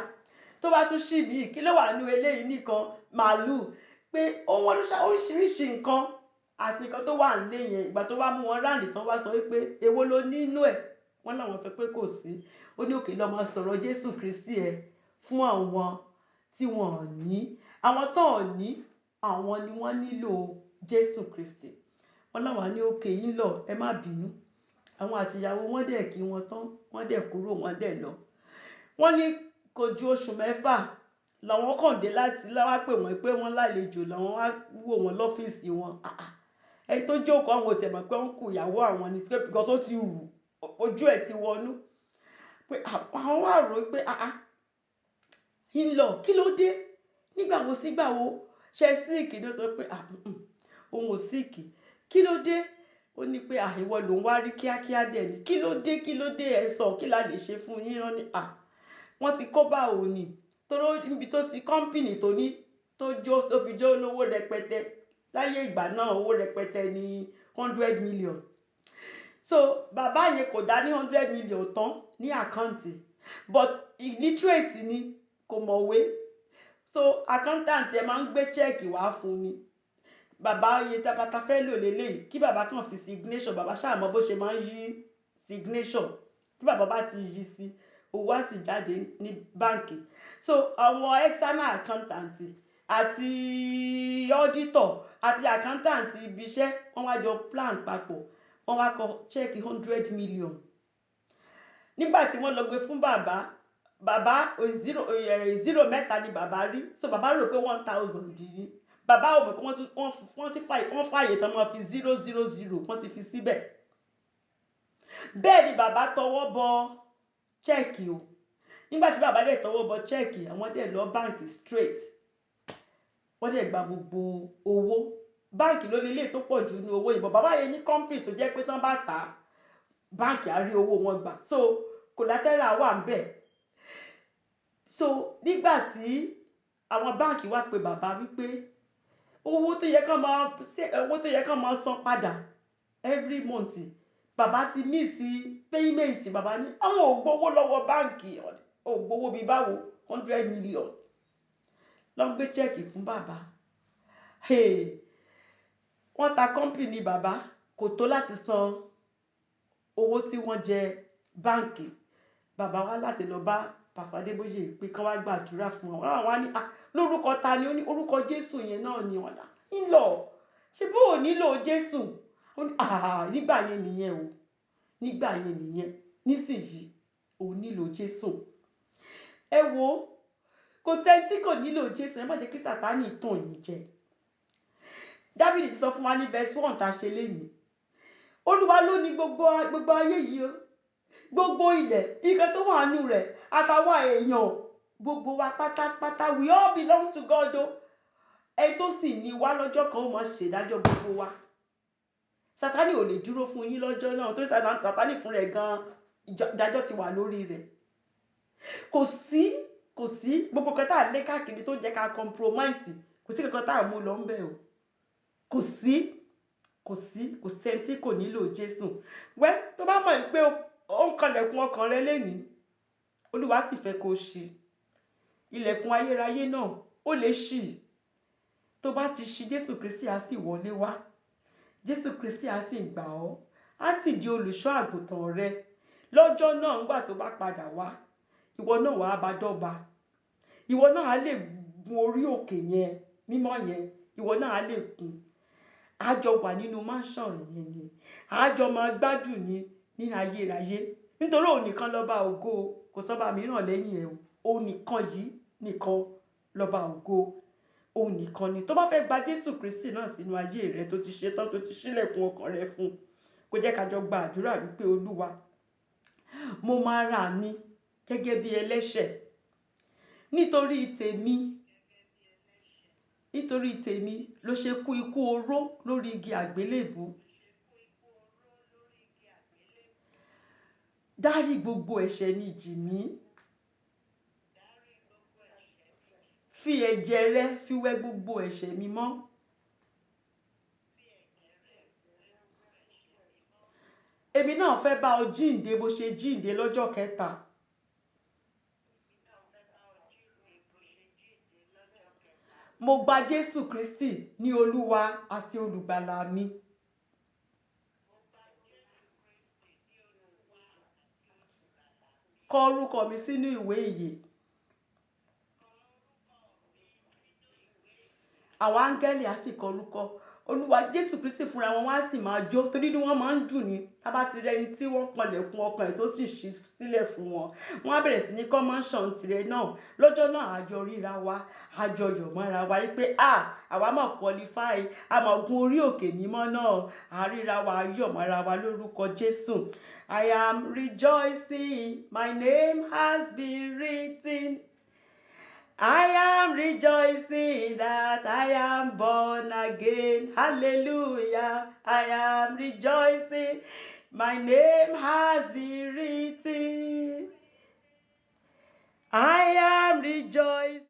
Tó bá tún ṣí míì, kí ló wà ní eléyìí nìkan? Màálù. Pé ohun oríṣiríṣi nǹkan àti nǹkan tó wà nílé yẹn. Ìgbà tó wá mú wọn round tán, wá sọ wípé, "Èwo ló nínú ẹ̀?" Wọ́n láwọn sọ pé kò sí. Ó ní, "Okay, lọ́ọ́ máa sọ̀rọ̀ Jésù Kristi ẹ̀ fún àwọn tí wọ́n ò ní. Àwọn tó ò ní, àwọn ni wọ́n nílò Jésù Kristi." Wọ́n láwọn ní, "Okay, yín lọ, ẹ má bínú." Àwọn àtìyàwó wọn dẹ̀ kí wọn tán, wọ́n dẹ̀ kúrò, wọ́n dẹ̀ lọ. Wọ́n ní kò ju oṣù 6 làwọn kàn dé láti láwá pè wọ́n pé wọ́n lálejò. Làwọn wá wò wọ́n lọ́fíìsì wọn. Ẹni tó jókòó, àwọn ò tẹ̀ mọ̀ pé wọ́n kù ìyàwó àwọn ni, pé because ó ti wù, ojú ẹ̀ ti wọnú, pé àwọn wà rò pé, "In-law, kí ló dé? Nígbà wo sígbà wo? Ṣe sick ni?" Ó sọ pé òun ò sick. "Kí ló dé?" Ó ní pé ìwọ lòún wá rí kíákíá dẹ̀ ni. Kí ló dé? Kí ló dé? Ẹ sọ, kí la lè ṣe fún yín? Rán ní wọ́n ti kó bá òun ni, toró níbi tó ti company tó ní tó jó, tó fi jó lówó rẹpẹtẹ láyé ìgbà náà, owó rẹpẹtẹ ní 100 million. So bàbá yẹn kò dá ní 100 million tán ní account, but illiterate ni, kò mọ̀wé. So accountant ẹ máa ń gbé cheque wá fún ni. Bàbá, iye tabata fẹ́ lò lélẹ́yìí, kí bàbá kàn fi signature. Bàbá ṣáà mọ bó ṣe máa ń yí signature. Tí bàbá bá ti yí sí, owó á sì jáde ní báǹkì. So àwọn external accountant àti auditor àti accountant ibi iṣẹ́, wọ́n wá jọ plan papọ̀, wọ́n wá kọ cheque 100 million. Nígbà tí wọ́n lọ gbé fún bàbá, bàbá zero zero mẹ́ta ni bàbá rí. So bàbá rò pé 1,000 ni. Bàbá ò mọ̀ pé wọ́n ti fàyè, wọ́n fàyè tán, wọ́n fi zero zero zero, wọ́n ti fi síbẹ̀. Bẹ́ẹ̀ ni bàbá tọwọ́ bọ cheque o. Nígbà tí bàbá dẹ̀ tọwọ́ bọ cheque, àwọn dẹ̀ lọ báǹkì straight, wọ́n dẹ̀ gba gbogbo owó. Báǹkì ló lélẹ̀ tó pọ̀ jù ní owó ìbọn. Bàbá yẹn ní company tó jẹ́ pé tán bá tà á, báǹkì á rí owó wọn gbà, so collateral wà ń bẹ̀. So nígbà tí àwọn báǹkì wá pe bàbá wípé owó tó yẹ kán máa san padà every month, bàbá ti miss payment. Bàbá ní àwọn ò gbowó lọ́wọ́ báǹkì. Ò gbowó bíi báwo? 100 million ló ń gbé cheque fún bàbá. Hey, wọ́n ta company bàbá, kò tó láti san owó tí wọ́n jẹ báǹkì. Bàbá wá láti lọ bá Pásítọ̀ Adébóyè pé kán wá gbàdúrà fún wọn. Àwọn wá ní, "Ah, lórúkọ ta ni?" Ó ní orúkọ Jésù yẹn náà ni. Ọ̀nà ńlọ ṣe bó ò nílò Jésù? Ó ní, "Ah, nígbà yẹn nìyẹn o, nígbà yẹn nìyẹn, nísìnyí òun nílò Jésù." Ẹ wo, kò sẹ́ni tí kò nílò Jésù. Ẹ má jẹ́ kí Sátánì tàn yín jẹ. Dáfídì ti sọ fún wa ní verse 1 tá a ṣe lénìí: Olúwa ló ní gbogbo gbogbo ayé yìí o, gbogbo ilẹ̀, nǹkan tó wà nù rẹ̀, àtàwọn èèyàn. Gbogbo wa pátápátá, we all belong to God o. Ẹni tó sì ní wá lọ́jọ́ kan ó máa ṣèdájọ́ gbogbo wa. Sátánì ò lè dúró fún yín lọ́jọ́ náà, torí Sátánì fún rẹ̀ gan-an ìdájọ́ ti wà lórí rẹ̀. Kò sí gbogbo kan tá à lé káàkiri tó jẹ́ ká compromise, kò sí kankan tá à mú lọ ń bẹ̀ o. Kò sí kò sẹ́ni tí kò nílò Jésù. Wẹ́ tó bá mọ̀ pé ó ń kanlẹ̀kùn ọkàn rẹ lénìí, Olúwa sì fẹ́ kó ṣí ilẹ̀kùn ayérayé náà. Ó lè ṣí. Tó bá ti ṣí, Jésù Kristi á sì wọlé wá. Jésù Kristi á sì gbà ọ́, á sì di olùṣọ́ àgùntàn rẹ. Lọ́jọ́ náà, ńgbà tó bá padà wá, ìwọ náà wàá bá dọ́gba. Ìwọ náà á lè gun orí òkè yẹn mímọ́ yẹn. Ìwọ náà á lè gun. A jọ wà nínú mansion yẹn ni, a jọ máa gbádùn ní ní ayérayé, nítorí òun nìkan lọ́ba ògo. Kò sọ́ba mìíràn lẹ́yìn ẹ̀ o. Òun nìkan yìí nìkan lọ́ba ògo, òun nìkan ni. Tó bá fẹ́ gba Jésù Kristi náà sínú ayé rẹ, tó ti ṣetán, tó ti ṣílẹ̀kùn ọkàn rẹ fún un, kó jẹ́ ká jọ gba àdúrà wípé, Olúwa, mo máa ra mi gẹ́gẹ́ bí ẹlẹ́ṣẹ̀. Nítorí tèmi, nítorí tèmi ló ṣe kú ikú oró lórí igi àgbélébùú. Dárí gbogbo ẹ̀ṣẹ̀ mi jì mí. Fi ẹ̀jẹ̀ rẹ fi wẹ gbogbo ẹ̀ṣẹ̀ mi mọ́. Èmi náà fẹ́ bá ọ jíǹde bó ṣe jíǹde lọ́jọ́ kẹta. Mo gba Jésù Kristi ní Olúwa àti olùgbàlà mi. Kọ orúkọ mi sínú ìwé ìyè. Àwọn áńgẹ́lì á sì kọ orúkọ Olúwa Jésù Kristi fúnra wọn, wọ́n á sì máa jó, torí ní wọ́n máa ń dùn ní tá bá ti rẹni tí wọ́n kanlẹ̀kùn ọkàn ẹ̀ tó sì ṣí sílẹ̀ fún wọn. Wọ́n á bẹ̀rẹ̀ sí ní kọ́ mansion tirẹ̀ náà. Lọ́jọ́ náà, àjọ ríra wa, àjọ yọ̀ mọ́ra wa wípé a àwa máa qualify, a máa gun orí òkè mímọ́ náà. Àríra wa, yọ̀ mọ́ra wa lórúkọ Jésù. I am rejoicing, my name has been written. I am rejoicing that I am born again. Hallelujah. I am rejoicing. My name has been written. I am rejoicing.